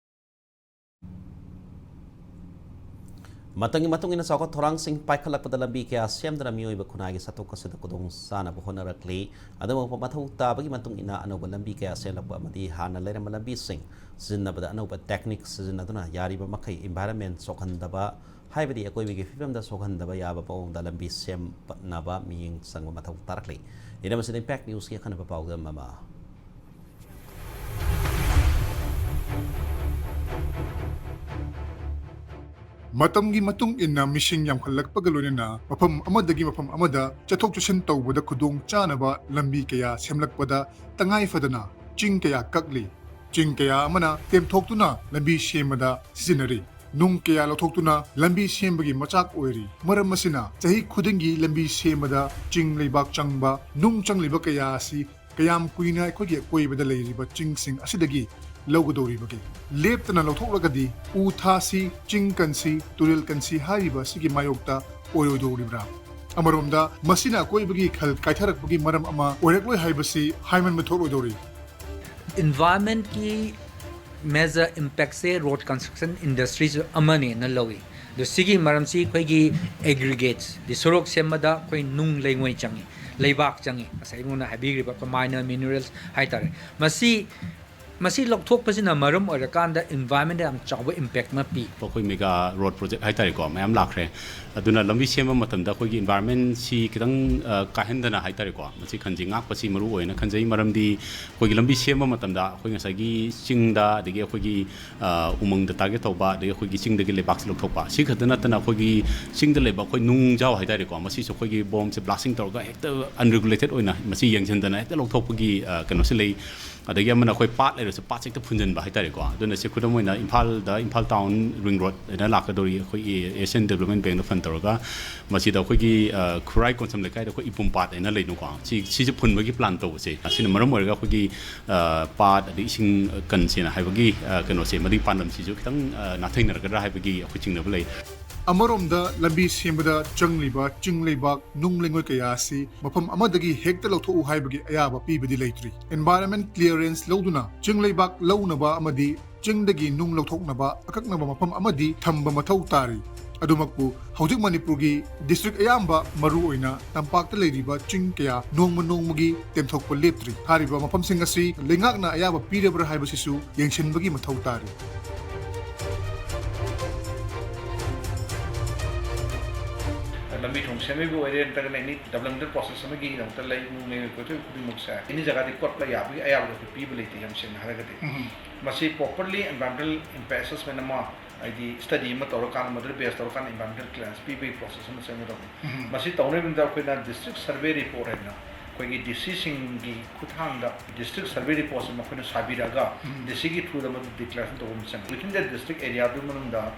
ꯃꯇꯝꯒꯤ ꯃꯇꯨꯡ ꯏꯟꯅ ꯆꯥꯎꯈꯠ ꯊꯧꯔꯥꯡꯁꯤꯡ ꯄꯥꯏꯈꯠꯂꯛꯄꯗ ꯂꯝꯕꯤ ꯀꯌꯥ ꯁꯦꯝꯗꯨꯅ ꯃꯤꯑꯣꯏꯕ ꯈꯨꯟꯅꯥꯏꯒꯤ ꯆꯠꯊꯣꯛ ꯆꯠꯁꯤꯟꯗ ꯈꯨꯗꯣꯡ ꯆꯥꯅꯕ ꯍꯣꯠꯅꯔꯛꯂꯤ꯫ ꯑꯗꯨꯕꯨ ꯃꯊꯧ ꯇꯥꯕꯒꯤ ꯃꯇꯨꯡ ꯏꯟꯅ ꯑꯅꯧꯕ ꯂꯝꯕꯤ ꯀꯌꯥ ꯁꯦꯝꯂꯛꯄ ꯑꯃꯗꯤ ꯍꯥꯟꯅ ꯂꯩꯔꯝꯕ ꯂꯝꯕꯤꯁꯤꯡ ꯁꯤꯖꯤꯟꯅꯕꯗ ꯑꯅꯧꯕ technique ꯁꯤꯖꯤꯟꯅꯗꯨꯅ ꯌꯥꯔꯤꯕ ꯃꯈꯩ environment ꯁꯣꯛꯍꯟꯗꯕ, ꯍꯥꯏꯕꯗꯤ ꯑꯀꯣꯏꯕꯒꯤ ꯐꯤꯕꯝꯗ ꯁꯣꯛꯍꯟꯗꯕ ꯌꯥꯕ ꯃꯑꯣꯡꯗ ꯂꯝꯕꯤ ꯁꯦꯝꯅꯕ ꯃꯤꯠꯌꯦꯡ ꯆꯪꯕ ꯃꯊꯧ ꯇꯥꯔꯛꯂꯤ꯫ ꯏꯔꯝ ꯑꯁꯤꯗ Impact Newsꯀꯤ ꯑꯈꯟꯅꯕ ꯄꯥꯎꯗꯝ ꯑꯃ꯫ ꯃꯇꯝꯒꯤ ꯃꯇꯨꯡ ꯏꯟꯅ ꯃꯤꯁꯤꯡ ꯌꯥꯝꯈꯠꯂꯛꯄꯒ ꯂꯣꯏꯅꯅ ꯃꯐꯝ ꯑꯃꯗꯒꯤ ꯃꯐꯝ ꯑꯃꯗ ꯆꯠꯊꯣꯛ ꯆꯠꯁꯤꯟ ꯇꯧꯕꯗ ꯈꯨꯗꯣꯡ ꯆꯥꯅꯕ ꯂꯝꯕꯤ ꯀꯌꯥ ꯁꯦꯝꯂꯛꯄꯗ ꯇꯉꯥꯏ ꯐꯗꯅ ꯆꯤꯡ ꯀꯌꯥ ꯀꯛꯂꯤ꯫ ꯆꯤꯡ ꯀꯌꯥ ꯑꯃꯅ ꯇꯦꯝꯊꯣꯛꯇꯨꯅ ꯂꯝꯕꯤ ꯁꯦꯝꯕꯗ ꯁꯤꯖꯤꯟꯅꯔꯤ꯫ ꯅꯨꯡ ꯀꯌꯥ ꯂꯧꯊꯣꯛꯇꯨꯅ ꯂꯝꯕꯤ ꯁꯦꯝꯕꯒꯤ ꯃꯆꯥꯛ ꯑꯣꯏꯔꯤ꯫ ꯃꯔꯝ ꯑꯁꯤꯅ ꯆꯍꯤ ꯈꯨꯗꯤꯡꯒꯤ ꯂꯝꯕꯤ ꯁꯦꯝꯕꯗ ꯆꯤꯡ ꯂꯩꯕꯥꯛ ꯆꯪꯕ, ꯅꯨꯡ ꯆꯪꯂꯤꯕ ꯀꯌꯥ ꯑꯁꯤ ꯀꯌꯥꯝ ꯀꯨꯏꯅ ꯑꯩꯈꯣꯏꯒꯤ ꯑꯀꯣꯏꯕꯗ ꯂꯩꯔꯤꯕ ꯆꯤꯡꯁꯤꯡ ꯑꯁꯤꯗꯒꯤ ꯂꯧꯒꯗꯧꯔꯤꯕꯒꯦ? ꯂꯦꯞꯇꯅ ꯂꯧꯊꯣꯛꯂꯒꯗꯤ ꯎ ꯊꯥꯁꯤ, ꯆꯤꯡ ꯀꯟꯁꯤ, ꯇꯨꯔꯦꯜ ꯀꯟꯁꯤ ꯍꯥꯏꯔꯤꯕ ꯑꯁꯤꯒꯤ ꯃꯥꯌꯣꯛꯇ ꯑꯣꯏꯔꯣꯏꯗꯧꯔꯤꯕ꯭ꯔꯥ? ꯑꯃꯔꯣꯝꯗ ꯃꯁꯤꯅ ꯑꯀꯣꯏꯕꯒꯤ ꯈꯜ ꯀꯥꯏꯊꯔꯛꯄꯒꯤ ꯃꯔꯝ ꯑꯃ ꯑꯣꯏꯔꯛꯂꯣꯏ ꯍꯥꯏꯕꯁꯤ ꯍꯥꯏꯃꯟꯕ ꯊꯣꯛꯂꯣꯏꯗꯧꯔꯤ꯫ Environmentꯀꯤ major impactꯁꯦ road construction industryꯁꯨ ꯑꯃꯅꯦꯅ ꯂꯧꯏ꯫ ꯑꯗꯣ ꯁꯤꯒꯤ ꯃꯔꯝꯁꯤ ꯑꯩꯈꯣꯏꯒꯤ aggregates, ꯁꯣꯔꯣꯛ ꯁꯦꯝꯕꯗ ꯑꯩꯈꯣꯏ ꯅꯨꯡ ꯂꯩꯉꯣꯏ ꯆꯪꯉꯤ, ꯂꯩꯕꯥꯛ ꯆꯪꯉꯤ, ꯉꯁꯥꯏ ꯑꯩꯉꯣꯟꯗ ꯍꯥꯏꯕꯤꯈ꯭ꯔꯤꯕ ꯑꯩꯈꯣꯏ minor minerals ꯍꯥꯏꯇꯥꯔꯦ꯫ ꯃꯁꯤ, ꯃꯁꯤ ꯂꯧꯊꯣꯛꯄꯁꯤꯅ ꯃꯔꯝ ꯑꯣꯏꯔꯀꯥꯟꯗ environmentꯗ ꯌꯥꯝ ꯆꯥꯎꯕ impact ꯑꯃ ꯄꯤ꯫ ꯑꯩꯈꯣꯏ mega road project ꯍꯥꯏꯇꯥꯔꯦꯀꯣ, ꯃꯌꯥꯝ ꯂꯥꯛꯈ꯭ꯔꯦ꯫ ꯑꯗꯨꯅ ꯂꯝꯕꯤ ꯁꯦꯝꯕ ꯃꯇꯝꯗ ꯑꯩꯈꯣꯏꯒꯤ environmentꯁꯤ ꯈꯤꯇꯪ, ꯑ, ꯀꯥꯏꯍꯟꯗꯅ ꯍꯥꯏꯇꯥꯔꯦꯀꯣ, ꯃꯁꯤ ꯈꯟꯁꯤ ꯉꯥꯛꯄꯁꯤ ꯃꯔꯨ ꯑꯣꯏꯅ ꯈꯟꯖꯩ꯫ ꯃꯔꯝꯗꯤ ꯑꯩꯈꯣꯏꯒꯤ ꯂꯝꯕꯤ ꯁꯦꯝꯕ ꯃꯇꯝꯗ ꯑꯩꯈꯣꯏ ꯉꯁꯥꯏꯒꯤ ꯆꯤꯡꯗ, ꯑꯗꯒꯤ ꯑꯩꯈꯣꯏꯒꯤ, ꯑ, ꯎꯃꯪꯗ target ꯇꯧꯕ, ꯑꯗꯒꯤ ꯑꯩꯈꯣꯏꯒꯤ ꯆꯤꯡꯗꯒꯤ ꯂꯩꯕꯥꯛꯁꯤ ꯂꯧꯊꯣꯛꯄ, ꯁꯤ ꯈꯛꯇ ꯅꯠꯇꯅ ꯑꯩꯈꯣꯏꯒꯤ ꯆꯤꯡꯗ ꯂꯩꯕ ꯑꯩꯈꯣꯏ ꯅꯨꯡꯖꯥꯎ ꯍꯥꯏꯇꯥꯔꯦꯀꯣ, ꯃꯁꯤꯁꯨ ꯑꯩꯈꯣꯏꯒꯤ ꯕꯣꯝꯁꯦ blasting ꯇꯧꯔꯒ ꯍꯦꯛꯇ unregulated ꯑꯣꯏꯅ ꯃꯁꯤ ꯌꯦꯡꯁꯤꯟꯗꯅ ꯍꯦꯛꯇ ꯂꯧꯊꯣꯛꯄꯒꯤ, ꯑ, ꯀꯩꯅꯣꯁꯤ ꯂꯩ꯫ ꯑꯗꯒꯤ ꯑꯃꯅ ꯑꯩꯈꯣꯏ ꯄꯥꯠ ꯂꯩꯔꯁꯨ ꯄꯥꯠꯁꯦ ꯍꯦꯛꯇ ꯐꯨꯟꯖꯟꯕ ꯍꯥꯏꯇꯥꯔꯦꯀꯣ꯫ ꯑꯗꯨꯅ ꯁꯤ ꯈꯨꯗꯝ ꯑꯣꯏꯅ ꯏꯝꯐꯥꯜꯗ, ꯏꯝꯐꯥꯜ town ring road ꯍꯥꯏꯅ ꯂꯥꯛꯀꯗꯧꯔꯤ, ꯑꯩꯈꯣꯏꯒꯤ Asian Development Bankꯗ fund ꯇꯧꯔꯒ ꯃꯁꯤꯗ ꯑꯩꯈꯣꯏꯒꯤ, ꯑ, ꯈꯨꯔꯥꯏ ꯀꯣꯟꯁꯝ ꯂꯩꯀꯥꯏꯗ ꯑꯩꯈꯣꯏ ꯏꯄꯨꯝ ꯄꯥꯠ ꯍꯥꯏꯅ ꯂꯩꯅꯀꯣ꯫ ꯁꯤ, ꯁꯤꯁꯦ ꯐꯨꯟꯕꯒꯤ plan ꯇꯧꯕꯁꯦ, ꯑꯁꯤꯅ ꯃꯔꯝ ꯑꯣꯏꯔꯒ ꯑꯩꯈꯣꯏꯒꯤ, ꯑ, ꯄꯥꯠ ꯑꯗꯩ ꯏꯁꯤꯡ ꯀꯟꯁꯦꯅ ꯍꯥꯏꯕꯒꯤ, ꯑ, ꯀꯩꯅꯣꯁꯦ, ꯃꯗꯨꯒꯤ ꯄꯥꯟꯗꯝꯁꯤꯁꯨ ꯈꯤꯇꯪ, ꯑ, ꯅꯥꯊꯩꯅꯔꯛꯀꯗ꯭ꯔꯥ ꯍꯥꯏꯕꯒꯤ ꯑꯩꯈꯣꯏ ꯆꯤꯡꯅꯕ ꯂꯩ꯫ ꯑꯃꯔꯣꯝꯗ, ꯂꯝꯕꯤ ꯁꯦꯝꯕꯗ ꯆꯪꯂꯤꯕ ꯆꯤꯡ ꯂꯩꯕꯥꯛ, ꯅꯨꯡ ꯂꯩꯉꯣꯏ ꯀꯌꯥ ꯑꯁꯤ ꯃꯐꯝ ꯑꯃꯗꯒꯤ ꯍꯦꯛꯇ ꯂꯧꯊꯣꯛꯎ ꯍꯥꯏꯕꯒꯤ ꯑꯌꯥꯕ ꯄꯤꯕꯗꯤ ꯂꯩꯇ꯭ꯔꯤ꯫ Environment clearance ꯂꯧꯗꯨꯅ ꯆꯤꯡ ꯂꯩꯕꯥꯛ ꯂꯧꯅꯕ ꯑꯃꯗꯤ ꯆꯤꯡꯗꯒꯤ ꯅꯨꯡ ꯂꯧꯊꯣꯛꯅꯕ ꯑꯀꯛꯅꯕ ꯃꯐꯝ ꯑꯃꯗꯤ ꯊꯝꯕ ꯃꯊꯧ ꯇꯥꯔꯤ꯫ ꯑꯗꯨꯃꯛꯄꯨ, ꯍꯧꯖꯤꯛ ꯃꯅꯤꯄꯨꯔꯒꯤ district ꯑꯌꯥꯝꯕ, ꯃꯔꯨ ꯑꯣꯏꯅ ꯇꯝꯄꯥꯛꯇ ꯂꯩꯔꯤꯕ ꯆꯤꯡ ꯀꯌꯥ ꯅꯣꯡꯃ ꯅꯣꯡꯃꯒꯤ ꯇꯦꯝꯊꯣꯛꯄ ꯂꯦꯞꯇ꯭ꯔꯤ꯫ ꯍꯥꯏꯔꯤꯕ ꯃꯐꯝꯁꯤꯡ ꯑꯁꯤ ꯂꯩꯉꯥꯛꯅ ꯑꯌꯥꯕ ꯄꯤꯔꯕ꯭ꯔꯥ ꯍꯥꯏꯕꯁꯤꯁꯨ ꯌꯦꯡꯁꯤꯟꯕꯒꯤ ꯃꯊꯧ ꯇꯥꯔꯤ꯫ ꯂꯝꯕꯤ ꯊꯣꯡ ꯁꯦꯝꯕꯒꯤ ꯑꯣꯏꯔꯦ, ꯅꯠꯇ꯭ꯔꯒꯅ ꯑꯦꯅꯤ developmental process ꯑꯃꯒꯤꯗꯃꯛꯇ ꯂꯩ, ꯅꯨꯡ ꯂꯩꯉꯣꯏ ꯀꯣꯏꯊꯣꯛꯏ ꯈꯨꯗꯤꯡꯃꯛꯁꯦ ꯑꯦꯅꯤ ꯖꯒꯥꯗꯤ ꯀꯣꯠꯄ ꯌꯥꯕꯒꯤ ꯑꯌꯥꯕꯗꯣ ꯑꯩꯈꯣꯏ ꯄꯤꯕ ꯂꯩꯇꯦ, ꯌꯥꯝ ꯁꯦꯡꯅ ꯍꯥꯏꯔꯒꯗꯤ꯫ ꯎꯝ꯫ ꯃꯁꯤ properly environmental impact assessment ꯑꯃ, ꯍꯥꯏꯗꯤ study ꯑꯃ ꯇꯧꯔꯀꯥꯟꯗ, ꯃꯗꯨꯗ base ꯇꯧꯔꯀꯥꯟꯗ environmental clearance ꯄꯤꯕꯒꯤ process ꯑꯃ ꯆꯪꯒꯗꯕꯅꯤ꯫ ꯎꯝ꯫ ꯃꯁꯤ ꯇꯧꯅꯕꯒꯤꯗꯃꯛꯇ ꯑꯩꯈꯣꯏꯅ district survey report ꯍꯥꯏꯅ ꯑꯩꯈꯣꯏꯒꯤ ꯗꯤ ꯁꯤꯁꯤꯡꯒꯤ ꯈꯨꯠꯊꯥꯡꯗ district survey report ꯑꯃ ꯑꯩꯈꯣꯏꯅ ꯁꯥꯕꯤꯔꯛꯑꯒ, ꯎꯝ꯫ ꯗꯤ ꯁꯤꯒꯤ through ꯗ ꯃꯗꯨ declaration ꯇꯧꯕ ꯑꯃ ꯆꯪꯉꯤ꯫ Within the district area ꯗꯨ ꯃꯅꯨꯡꯗ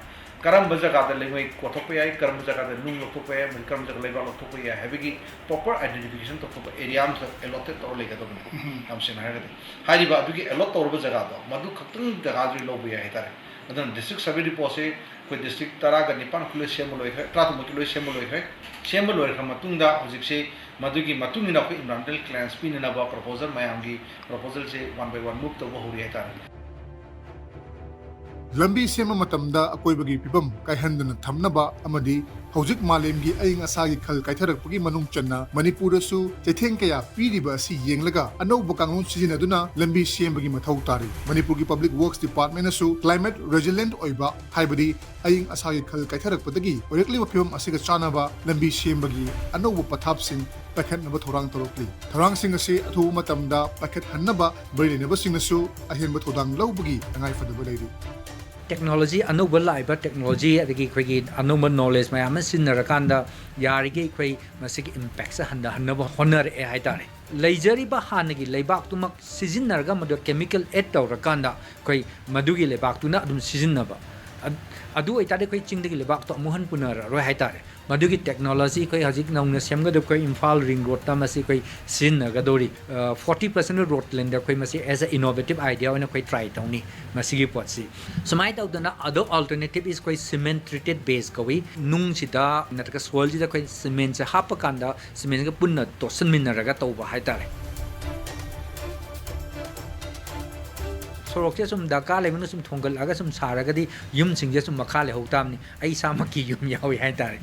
ꯀꯔꯝꯕ ꯖꯒꯥꯗ ꯂꯩꯉꯣꯏ ꯀꯣꯊꯣꯛꯄ ꯌꯥꯏ, ꯀꯔꯝꯕ ꯖꯒꯥꯗ ꯅꯨꯡ ꯂꯧꯊꯣꯛꯄ ꯌꯥꯏ, ꯑꯃꯗꯤ ꯀꯔꯝꯕ ꯖꯒꯥꯗ ꯂꯩꯕꯥꯛ ꯂꯧꯊꯣꯛꯄ ꯌꯥꯏ ꯍꯥꯏꯕꯒꯤ proper identification ꯇꯧꯊꯣꯛꯄ area ꯑꯃꯈꯛ allotted ꯇꯧꯔ ꯂꯩꯒꯗꯕꯅꯤ꯫ ꯎꯝ꯫ ꯌꯥꯝ ꯁꯦꯡꯅ ꯍꯥꯏꯔꯒꯗꯤ, ꯍꯥꯏꯔꯤꯕ ꯑꯗꯨꯒꯤ allot ꯇꯧꯔꯕ ꯖꯒꯥꯗꯣ, ꯃꯗꯨ ꯈꯛꯇꯪ ꯖꯒꯥꯗꯨ ꯂꯧꯕ ꯌꯥꯏ ꯍꯥꯏꯇꯥꯔꯦ꯫ ꯑꯗꯨꯅ district survey report ꯁꯦ ꯑꯩꯈꯣꯏ district ꯇꯔꯥꯒ ꯅꯤꯄꯥꯟ ꯂꯣꯏ ꯁꯦꯝꯕ ꯂꯣꯏꯈ꯭ꯔꯦ, ꯇꯔꯥꯇꯔꯨꯛꯃꯛꯇꯤ ꯂꯣꯏ ꯁꯦꯝꯕ ꯂꯣꯏꯈ꯭ꯔꯦ꯫ ꯁꯦꯝꯕ ꯂꯣꯏꯈ꯭ꯔ ꯃꯇꯨꯡꯗ ꯍꯧꯖꯤꯛꯁꯤ ꯃꯗꯨꯒꯤ ꯃꯇꯨꯡ ꯏꯟꯅ ꯑꯩꯈꯣꯏ environmental clearance ꯄꯤꯅꯅꯕ proposal, ꯃꯌꯥꯝꯒꯤ proposal say one by one move ꯇꯧꯕ ꯍꯧꯔꯤ ꯍꯥꯏꯇꯥꯔꯦ꯫ ꯂꯝꯕꯤ ꯁꯦꯝꯕ ꯃꯇꯝꯗ ꯑꯀꯣꯏꯕꯒꯤ ꯐꯤꯕꯝ ꯀꯥꯏꯍꯟꯗꯅ ꯊꯝꯅꯕ ꯑꯃꯗꯤ ꯍꯧꯖꯤꯛ ꯃꯥꯂꯦꯝꯒꯤ ꯑꯏꯪ ꯑꯁꯥꯒꯤ ꯈꯜ ꯀꯥꯏꯊꯔꯛꯄꯒꯤ ꯃꯅꯨꯡ ꯆꯟꯅ ꯃꯅꯤꯄꯨꯔꯗꯁꯨ ꯆꯩꯊꯦꯡ ꯀꯌꯥ ꯄꯤꯔꯤꯕ ꯑꯁꯤ ꯌꯦꯡꯂꯒ ꯑꯅꯧꯕ ꯀꯥꯡꯂꯣꯟ ꯁꯤꯖꯤꯟꯅꯗꯨꯅ ꯂꯝꯕꯤ ꯁꯦꯝꯕꯒꯤ ꯃꯊꯧ ꯇꯥꯔꯤ꯫ ꯃꯅꯤꯄꯨꯔꯒꯤ Public Works Department ꯅꯁꯨ climate resilient ꯑꯣꯏꯕ, ꯍꯥꯏꯕꯗꯤ ꯑꯏꯪ ꯑꯁꯥꯒꯤ ꯈꯜ ꯀꯥꯏꯊꯔꯛꯄꯗꯒꯤ ꯑꯣꯏꯔꯛꯂꯤꯕ ꯐꯤꯕꯝ ꯑꯁꯤꯒ ꯆꯥꯟꯅꯕ ꯂꯝꯕꯤ ꯁꯦꯝꯕꯒꯤ ꯑꯅꯧꯕ ꯄꯊꯥꯞꯁꯤꯡ ꯄꯥꯏꯈꯠꯅꯕ ꯊꯧꯔꯥꯡ ꯇꯧꯔꯛꯂꯤ꯫ ꯊꯧꯔꯥꯡꯁꯤꯡ ꯑꯁꯤ ꯑꯊꯨꯕ ꯃꯇꯝꯗ ꯄꯥꯏꯈꯠꯍꯟꯅꯕ ꯃꯔꯤ ꯂꯩꯅꯕꯁꯤꯡꯅꯁꯨ ꯑꯍꯦꯟꯕ ꯊꯧꯗꯥꯡ ꯂꯧꯕꯒꯤ ꯇꯉꯥꯏꯐꯗꯕ ꯂꯩꯔꯤ꯫ Technology, ꯑꯅꯧꯕ ꯂꯥꯛꯏꯕ technology, ꯑꯗꯒꯤ ꯑꯩꯈꯣꯏꯒꯤ ꯑꯅꯧꯕ knowledge ꯃꯌꯥꯝ ꯑꯃ ꯁꯤꯖꯤꯟꯅꯔꯀꯥꯟꯗ ꯌꯥꯔꯤꯈꯩ ꯑꯩꯈꯣꯏ ꯃꯁꯤꯒꯤ impact ꯁꯦ ꯍꯟꯊꯍꯟꯅꯕ ꯍꯣꯠꯅꯔꯛꯑꯦ ꯍꯥꯏꯇꯥꯔꯦ꯫ ꯂꯩꯖꯔꯤꯕ ꯍꯥꯟꯅꯒꯤ ꯂꯩꯕꯥꯛꯇꯨꯃꯛ ꯁꯤꯖꯤꯟꯅꯔꯒ ꯃꯗꯨ chemical add ꯇꯧꯔꯀꯥꯟꯗ ꯑꯩꯈꯣꯏ ꯃꯗꯨꯒꯤ ꯂꯩꯕꯥꯛꯇꯨꯅ ꯑꯗꯨꯝ ꯁꯤꯖꯤꯟꯅꯕ, ꯑꯗꯨ ꯑꯣꯏꯇꯥꯔꯗꯤ ꯑꯩꯈꯣꯏ ꯆꯤꯡꯗꯒꯤ ꯂꯩꯕꯥꯛꯇꯣ ꯑꯃꯨꯛ ꯍꯟꯅ ꯄꯨꯅꯔꯛꯑꯔꯣꯏ ꯍꯥꯏꯇꯥꯔꯦ꯫ ꯃꯗꯨꯒꯤ ꯇꯦꯛꯅꯣꯂꯣꯖꯤ ꯑꯩꯈꯣꯏ ꯍꯧꯖꯤꯛ ꯅꯧꯅ ꯁꯦꯝꯒꯗꯕ ꯑꯩꯈꯣꯏ ꯏꯝꯐꯥꯜ ꯔꯤꯡ ꯔꯣꯗꯇ ꯃꯁꯤ ꯑꯩꯈꯣꯏ ꯁꯤꯖꯤꯟꯅꯒꯗꯧꯔꯤ꯫ ꯐꯣꯔꯇꯤ ꯄꯥꯔꯁꯦꯟ ꯔꯣꯗ ꯂꯦꯟꯗ ꯑꯩꯈꯣꯏ ꯃꯁꯤ as a innovative idea ꯑꯣꯏꯅ ꯑꯩꯈꯣꯏ ꯇ꯭ꯔꯥꯏ ꯇꯧꯅꯤ ꯃꯁꯤꯒꯤ ꯄꯣꯠꯁꯤ꯫ ꯁꯨꯃꯥꯏꯅ ꯇꯧꯗꯅ ꯑꯗꯣ alternative is ꯑꯩꯈꯣꯏ cement treated base ꯀꯧꯏ꯫ ꯅꯨꯡꯁꯤꯗ ꯅꯠꯇ꯭ꯔꯒ ꯁꯣꯏꯜꯁꯤꯗ ꯑꯩꯈꯣꯏ ꯁꯤꯃꯦꯟꯁꯦ ꯍꯥꯞꯄ ꯀꯥꯟꯗ ꯁꯤꯃꯦꯟꯒ ꯄꯨꯟꯅ ꯇꯣꯠꯁꯤꯟꯃꯤꯟꯅꯔꯒ ꯇꯧꯕ ꯍꯥꯏꯇꯥꯔꯦ꯫ ꯁꯣꯔꯣꯛꯁꯦ ꯁꯨꯝ ꯗꯔꯀꯥꯔ ꯂꯩꯕꯅ ꯁꯨꯝ ꯊꯣꯡꯒꯠꯂꯛꯑꯒ ꯁꯨꯝ ꯁꯥꯔꯒꯗꯤ ꯌꯨꯝꯁꯤꯡꯁꯦ ꯁꯨꯝ ꯃꯈꯥ ꯂꯩꯍꯧ ꯇꯥꯕꯅꯤ꯫ ꯑꯩ ꯏꯁꯥꯃꯛꯀꯤ ꯌꯨꯝ ꯌꯥꯎꯏ ꯍꯥꯏꯇꯥꯔꯦ꯫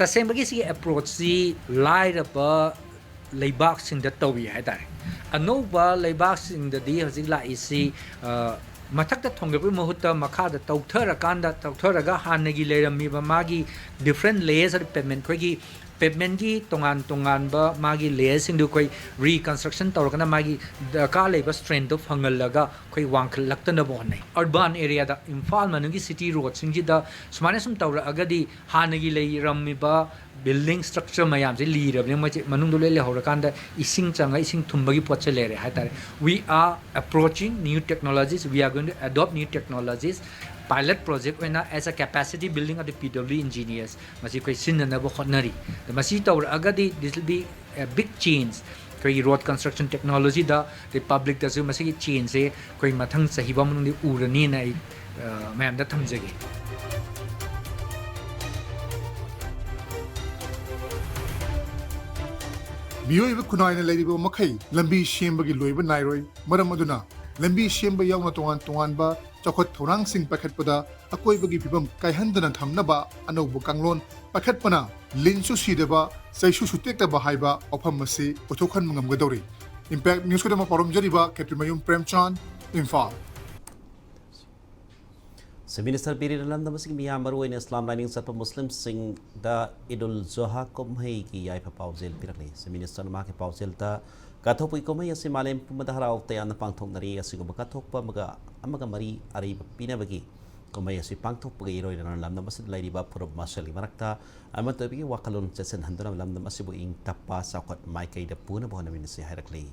ꯇꯁꯦꯡꯕꯒꯤ ꯁꯤꯒꯤ ꯑꯦꯄ꯭ꯔꯣꯆꯁꯤ ꯂꯥꯏꯔꯕ ꯂꯩꯕꯥꯛꯁꯤꯡꯗ ꯇꯧꯏ ꯍꯥꯏꯇꯥꯔꯦ꯫ ꯑꯅꯧꯕ ꯂꯩꯕꯥꯛꯁꯤꯡꯗꯗꯤ ꯍꯧꯖꯤꯛ ꯂꯥꯛꯏꯁꯤ, ꯑ, ꯃꯊꯛꯇ ꯊꯣꯡꯒꯠꯄꯒꯤ ꯃꯍꯨꯠꯇ ꯃꯈꯥꯗ ꯇꯧꯊꯔꯀꯥꯟꯗ, ꯇꯧꯊꯔꯒ ꯍꯥꯟꯅꯒꯤ ꯂꯩꯔꯝꯃꯤꯕ ꯃꯥꯒꯤ different layers of pavement, ꯑꯩꯈꯣꯏꯒꯤ pavementꯀꯤ ꯇꯣꯉꯥꯟ ꯇꯣꯉꯥꯟꯕ ꯃꯥꯒꯤ layerꯁꯤꯡꯗꯨ ꯑꯩꯈꯣꯏ reconstruction ꯇꯧꯔꯒꯅ ꯃꯥꯒꯤ ꯗꯔꯀꯥꯔ ꯂꯩꯕ strengthꯗꯣ ꯐꯪꯍꯜꯂꯒ ꯑꯩꯈꯣꯏ ꯋꯥꯡꯈꯠꯂꯛꯇꯅꯕ ꯍꯣꯠꯅꯩ꯫ Urban areaꯗ, ꯏꯝꯐꯥꯜ ꯃꯅꯨꯡꯒꯤ city roadꯁꯤꯡꯁꯤꯗ ꯁꯨꯃꯥꯏꯅ ꯁꯨꯝ ꯇꯧꯔꯛꯑꯒꯗꯤ ꯍꯥꯟꯅꯒꯤ ꯂꯩꯔꯝꯃꯤꯕ building structure ꯃꯌꯥꯝꯁꯦ ꯂꯤꯔꯕꯅꯤꯅ ꯃꯣꯏꯁꯦ ꯃꯅꯨꯡꯗ ꯂꯣꯏ ꯂꯩꯍꯧꯔꯀꯥꯟꯗ ꯏꯁꯤꯡ ꯆꯪꯉ ꯏꯁꯤꯡ ꯊꯨꯝꯕꯒꯤ ꯄꯣꯠꯁꯦ ꯂꯩꯔꯦ ꯍꯥꯏꯇꯥꯔꯦ꯫ We are approaching new technologies, we are going to adopt new technologies, pilot project ꯑꯣꯏꯅ as a capacity building of the P W engineers ꯃꯁꯤ ꯑꯩꯈꯣꯏ ꯁꯤꯖꯤꯟꯅꯅꯕ ꯍꯣꯠꯅꯔꯤ꯫ ꯑꯗ ꯃꯁꯤ ꯇꯧꯔꯛꯑꯒꯗꯤ this will be a big change ꯑꯩꯈꯣꯏꯒꯤ road construction technologyꯗ, ꯑꯗꯩ publicꯇꯁꯨ ꯃꯁꯤꯒꯤ changeꯁꯦ ꯑꯩꯈꯣꯏ ꯃꯊꯪ ꯆꯍꯤ ꯐꯥꯎ ꯃꯅꯨꯡꯗ ꯎꯔꯅꯤꯅ ꯑꯩ, ꯑ, ꯃꯌꯥꯝꯗ ꯊꯝꯖꯒꯦ꯫ ꯃꯤꯑꯣꯏꯕ ꯈꯨꯟꯅꯥꯏꯅ ꯂꯩꯔꯤꯕ ꯃꯈꯩ ꯂꯝꯕꯤ ꯁꯦꯝꯕꯒꯤ ꯂꯣꯏꯕ ꯅꯥꯏꯔꯣꯏ꯫ ꯃꯔꯝ ꯑꯗꯨꯅ ꯂꯝꯕꯤ ꯁꯦꯝꯕ ꯌꯥꯎꯅ ꯇꯣꯉꯥꯟ ꯇꯣꯉꯥꯟꯕ ꯆꯥꯎꯈꯠ ꯊꯧꯔꯥꯡꯁꯤꯡ ꯄꯥꯏꯈꯠꯄꯗ ꯑꯀꯣꯏꯕꯒꯤ ꯐꯤꯕꯝ ꯀꯥꯏꯍꯟꯗꯅ ꯊꯝꯅꯕ ꯑꯅꯧꯕ ꯀꯥꯡꯂꯣꯟ ꯄꯥꯏꯈꯠꯄꯅ ꯂꯤꯟꯁꯨ ꯁꯤꯗꯕ, ꯆꯩꯁꯨꯁꯨ ꯇꯦꯛꯇꯕ ꯍꯥꯏꯕ ꯋꯥꯐꯝ ꯑꯁꯤ ꯑꯣꯏꯊꯣꯛꯍꯟꯕ ꯉꯝꯒꯗꯧꯔꯤ꯫ Impact Newsꯀꯤꯗꯃꯛ ꯄꯥꯎꯔꯝꯖꯔꯤꯕ ꯈꯦꯇ꯭ꯔꯤꯃꯌꯨꯝ ꯄ꯭ꯔꯦꯝꯆꯥꯟ, ꯏꯝꯐꯥꯜ꯫ Chief Minister ꯕꯤꯔꯦꯟꯅ ꯂꯝꯗꯝ ꯑꯁꯤꯒꯤ ꯃꯤꯌꯥꯝ, ꯃꯔꯨꯑꯣꯏꯅ ꯏꯁꯂꯥꯝ ꯂꯥꯏꯅꯤꯡ ꯆꯠꯄ ꯃꯨꯁꯂꯤꯝꯁꯤꯡꯗ ꯏꯗꯨꯜ ꯖꯨꯍꯥ ꯀꯨꯝꯍꯩꯒꯤ ꯌꯥꯏꯐ ꯄꯥꯎꯖꯦꯜ ꯄꯤꯔꯛꯂꯤ꯫ Chief Ministerꯅ ꯃꯍꯥꯛꯀꯤ ꯄꯥꯎꯖꯦꯜꯗ ꯀꯠꯊꯣꯛꯄꯒꯤ ꯀꯨꯝꯍꯩ ꯑꯁꯤ ꯃꯥꯂꯦꯝ ꯄꯨꯝꯕꯗ ꯍꯔꯥꯎ ꯇꯌꯥꯝꯅ ꯄꯥꯡꯊꯣꯛꯅꯔꯤ꯫ ꯑꯁꯤꯒꯨꯝꯕ ꯀꯠꯊꯣꯛꯄ ꯑꯃꯒ ꯑꯃꯒ ꯃꯔꯤ ꯑꯔꯤꯕ ꯄꯤꯅꯕꯒꯤ ꯀꯨꯝꯍꯩ ꯑꯁꯤ ꯄꯥꯡꯊꯣꯛꯄꯒ ꯏꯔꯣꯏꯅꯅ ꯂꯝꯗꯝ ꯑꯁꯤꯗ ꯂꯩꯔꯤꯕ ꯐꯨꯔꯨꯞ ꯃꯁꯦꯜꯒꯤ ꯃꯔꯛꯇ ꯑꯃꯠꯇ ꯑꯣꯏꯕꯒꯤ ꯋꯥꯈꯜꯂꯣꯟ ꯆꯦꯠꯁꯤꯟꯍꯟꯗꯨꯅ ꯂꯝꯗꯝ ꯑꯁꯤꯕꯨ ꯏꯪ ꯇꯞꯄ, ꯆꯥꯎꯈꯠ ꯃꯥꯏꯀꯩꯗ ꯄꯨꯅꯕ ꯍꯣꯠꯅꯃꯤꯟꯅꯁꯤ ꯍꯥꯏꯔꯛꯂꯤ꯫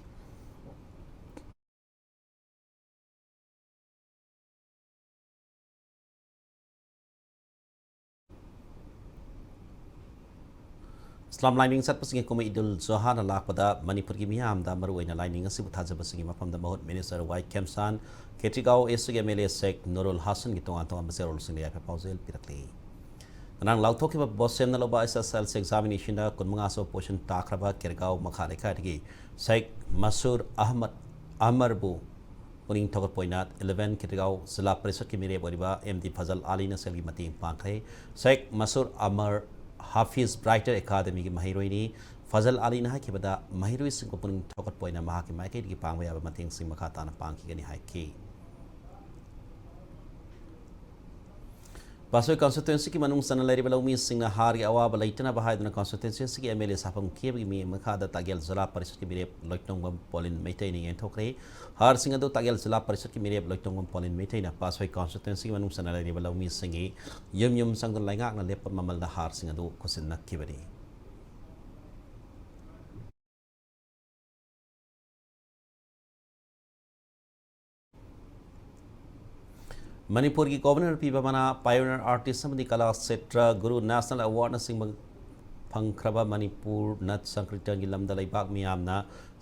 ꯏꯁꯂꯥꯝ ꯂꯥꯏꯅꯤꯡ ꯆꯠꯄꯁꯤꯡꯒꯤ ꯀꯨꯝꯍꯩ ꯏꯗꯨꯜ ꯖꯨꯍꯥꯅ ꯂꯥꯛꯄꯗ ꯃꯅꯤꯄꯨꯔꯒꯤ ꯃꯤꯌꯥꯝꯗ ꯃꯔꯨꯑꯣꯏꯅ ꯂꯥꯏꯅꯤꯡ ꯑꯁꯤꯕꯨ ꯊꯥꯖꯕꯁꯤꯡꯒꯤ ꯃꯐꯝꯗ ꯃꯍꯨꯠ ꯃꯤꯅꯤꯁꯇꯔ ꯋꯥꯏ ꯈꯦꯝꯁꯥꯟ, ꯈꯦꯇ꯭ꯔꯤꯒꯥꯎ ꯑꯦꯁ ꯁꯤꯒꯤ ꯑꯦꯝ ꯑꯦꯜ ꯑꯦ ꯁꯦꯈ ꯅꯨꯔꯨꯜ ꯍꯥꯁꯟꯒꯤ ꯇꯣꯉꯥꯟ ꯇꯣꯉꯥꯟꯕ ꯆꯦꯔꯣꯜꯁꯤꯡꯗ ꯌꯥꯏꯐ ꯄꯥꯎꯖꯦꯜ ꯄꯤꯔꯛꯂꯤ꯫ ꯉꯔꯥꯡ ꯂꯥꯎꯊꯣꯛꯈꯤꯕ ꯕꯣꯁꯦꯝꯅ ꯂꯧꯕ ꯑꯦꯁ ꯑꯦꯁ ꯑꯦꯜ ꯁꯤ ꯑꯦꯛꯖꯥꯃꯤꯅꯦꯁꯟꯗ ꯀꯨꯟꯃꯉꯥ ꯁꯨꯕ ꯄꯣꯖꯤꯁꯟ ꯇꯥꯈ꯭ꯔꯕ ꯀꯦꯔꯒꯥꯎ ꯃꯈꯥ ꯂꯩꯀꯥꯏꯗꯒꯤ ꯁꯦꯈ ꯃꯁꯨꯔ ꯑꯍꯃꯗ ꯑꯃꯔꯕꯨ ꯄꯨꯛꯅꯤꯡ ꯊꯧꯒꯠꯄ ꯑꯣꯏꯅ ꯏꯂꯚꯦꯟ ꯈꯦꯇ꯭ꯔꯤꯒꯥꯎ ꯖꯤꯂꯥ ꯄꯔꯤꯁꯠꯀꯤ ꯃꯤꯔꯦꯞ ꯑꯣꯏꯔꯤꯕ ꯑꯦꯝ ꯗꯤ ꯐꯖꯜ ꯑꯂꯤꯅ ꯁꯦꯜꯒꯤ ꯃꯇꯦꯡ ꯄꯥꯡꯈ꯭ꯔꯦ꯫ ꯁꯦꯈ ꯃꯁꯨꯔ ꯑꯃꯔ ꯍꯥꯐꯤꯖ ꯕ꯭ꯔꯥꯏꯇꯔ ꯑꯦꯀꯥꯗꯃꯤꯒꯤ ꯃꯍꯩꯔꯣꯏꯅꯤ꯫ ꯐꯖꯜ ꯑꯂꯤꯅ ꯍꯥꯏꯈꯤꯕꯗ, ꯃꯍꯩꯔꯣꯏꯁꯤꯡꯕꯨ ꯄꯨꯛꯅꯤꯡ ꯊꯧꯒꯠꯄ ꯑꯣꯏꯅ ꯃꯍꯥꯛꯀꯤ ꯃꯥꯏꯀꯩꯗꯒꯤ ꯄꯥꯡꯕ ꯌꯥꯕ ꯃꯇꯦꯡꯁꯤꯡ ꯃꯈꯥ ꯇꯥꯅ ꯄꯥꯡꯈꯤꯒꯅꯤ ꯍꯥꯏꯈꯤ꯫ ꯄꯥꯁꯣꯏ ꯀꯟꯁꯇꯤꯇ꯭ꯋꯦꯟꯁꯤꯒꯤ ꯃꯅꯨꯡ ꯆꯟꯅ ꯂꯩꯔꯤꯕ ꯂꯧꯃꯤꯁꯤꯡꯅ ꯍꯥꯔꯒꯤ ꯑꯋꯥꯕ ꯂꯩꯇꯅꯕ ꯍꯥꯏꯗꯨꯅ ꯀꯟꯁꯇꯤꯇ꯭ꯋꯦꯟꯁꯤꯒꯤ ꯑꯦꯝ ꯑꯦꯜ ꯑꯦ ꯁꯥꯐꯝ ꯈꯦꯕꯒꯤ ꯃꯤ ꯃꯈꯥꯗ ꯇꯥꯒꯦꯜ ꯖꯤꯂꯥ ꯄꯔꯤꯁꯠꯀꯤ ꯃꯤꯔꯦꯞ ꯂꯣꯏꯇꯣꯡꯕꯝ ꯄꯣꯂꯤꯟ ꯃꯩꯇꯩꯅ ꯌꯦꯟꯊꯣꯛꯈ꯭ꯔꯦ꯫ ꯍꯥꯔꯁꯤꯡ ꯑꯗꯨ ꯇꯥꯒꯦꯜ ꯖꯤꯂꯥ ꯄꯔꯤꯁꯠꯀꯤ ꯃꯤꯔꯦꯞ ꯂꯣꯏꯇꯣꯡꯕꯝ ꯄꯣꯂꯤꯟ ꯃꯩꯇꯩꯅ ꯄꯥꯁꯣꯏ ꯀꯟꯁꯇꯤꯇ꯭ꯋꯦꯟꯁꯤꯒꯤ ꯃꯅꯨꯡ ꯆꯟꯅ ꯂꯩꯔꯤꯕ ꯂꯧꯃꯤꯁꯤꯡꯒꯤ ꯌꯨꯝ ꯌꯨꯝ ꯆꯪꯗꯨꯅ ꯂꯩꯉꯥꯛꯅ ꯂꯦꯞꯄ ꯃꯃꯜꯗ ꯍꯥꯔꯁꯤꯡ ꯑꯗꯨ ꯈꯨꯠꯁꯤꯟꯅꯈꯤꯕꯅꯤ꯫ ꯃꯅꯤꯄꯨꯔꯒꯤ ꯒꯣꯕꯔꯅꯔ ꯄꯤꯕ ꯃꯅꯥ, ꯄꯥꯏꯑꯣꯅꯤꯌꯔ ꯑꯥꯔꯇꯤꯁ ꯑꯃꯗꯤ ꯀꯂꯥ ꯁꯦꯇ꯭ꯔ ꯒꯨꯔꯨ ꯅꯦꯁꯅꯦꯜ ꯑꯦꯋꯥꯔꯗꯅꯆꯤꯡꯕ ꯐꯪꯈ꯭ꯔꯕ ꯃꯅꯤꯄꯨꯔ ꯅꯠ ꯁꯪꯀ꯭ꯔꯤꯇꯟꯒꯤ ꯂꯝꯗ ꯂꯩꯕꯥꯛ ꯃꯤꯌꯥꯝꯅ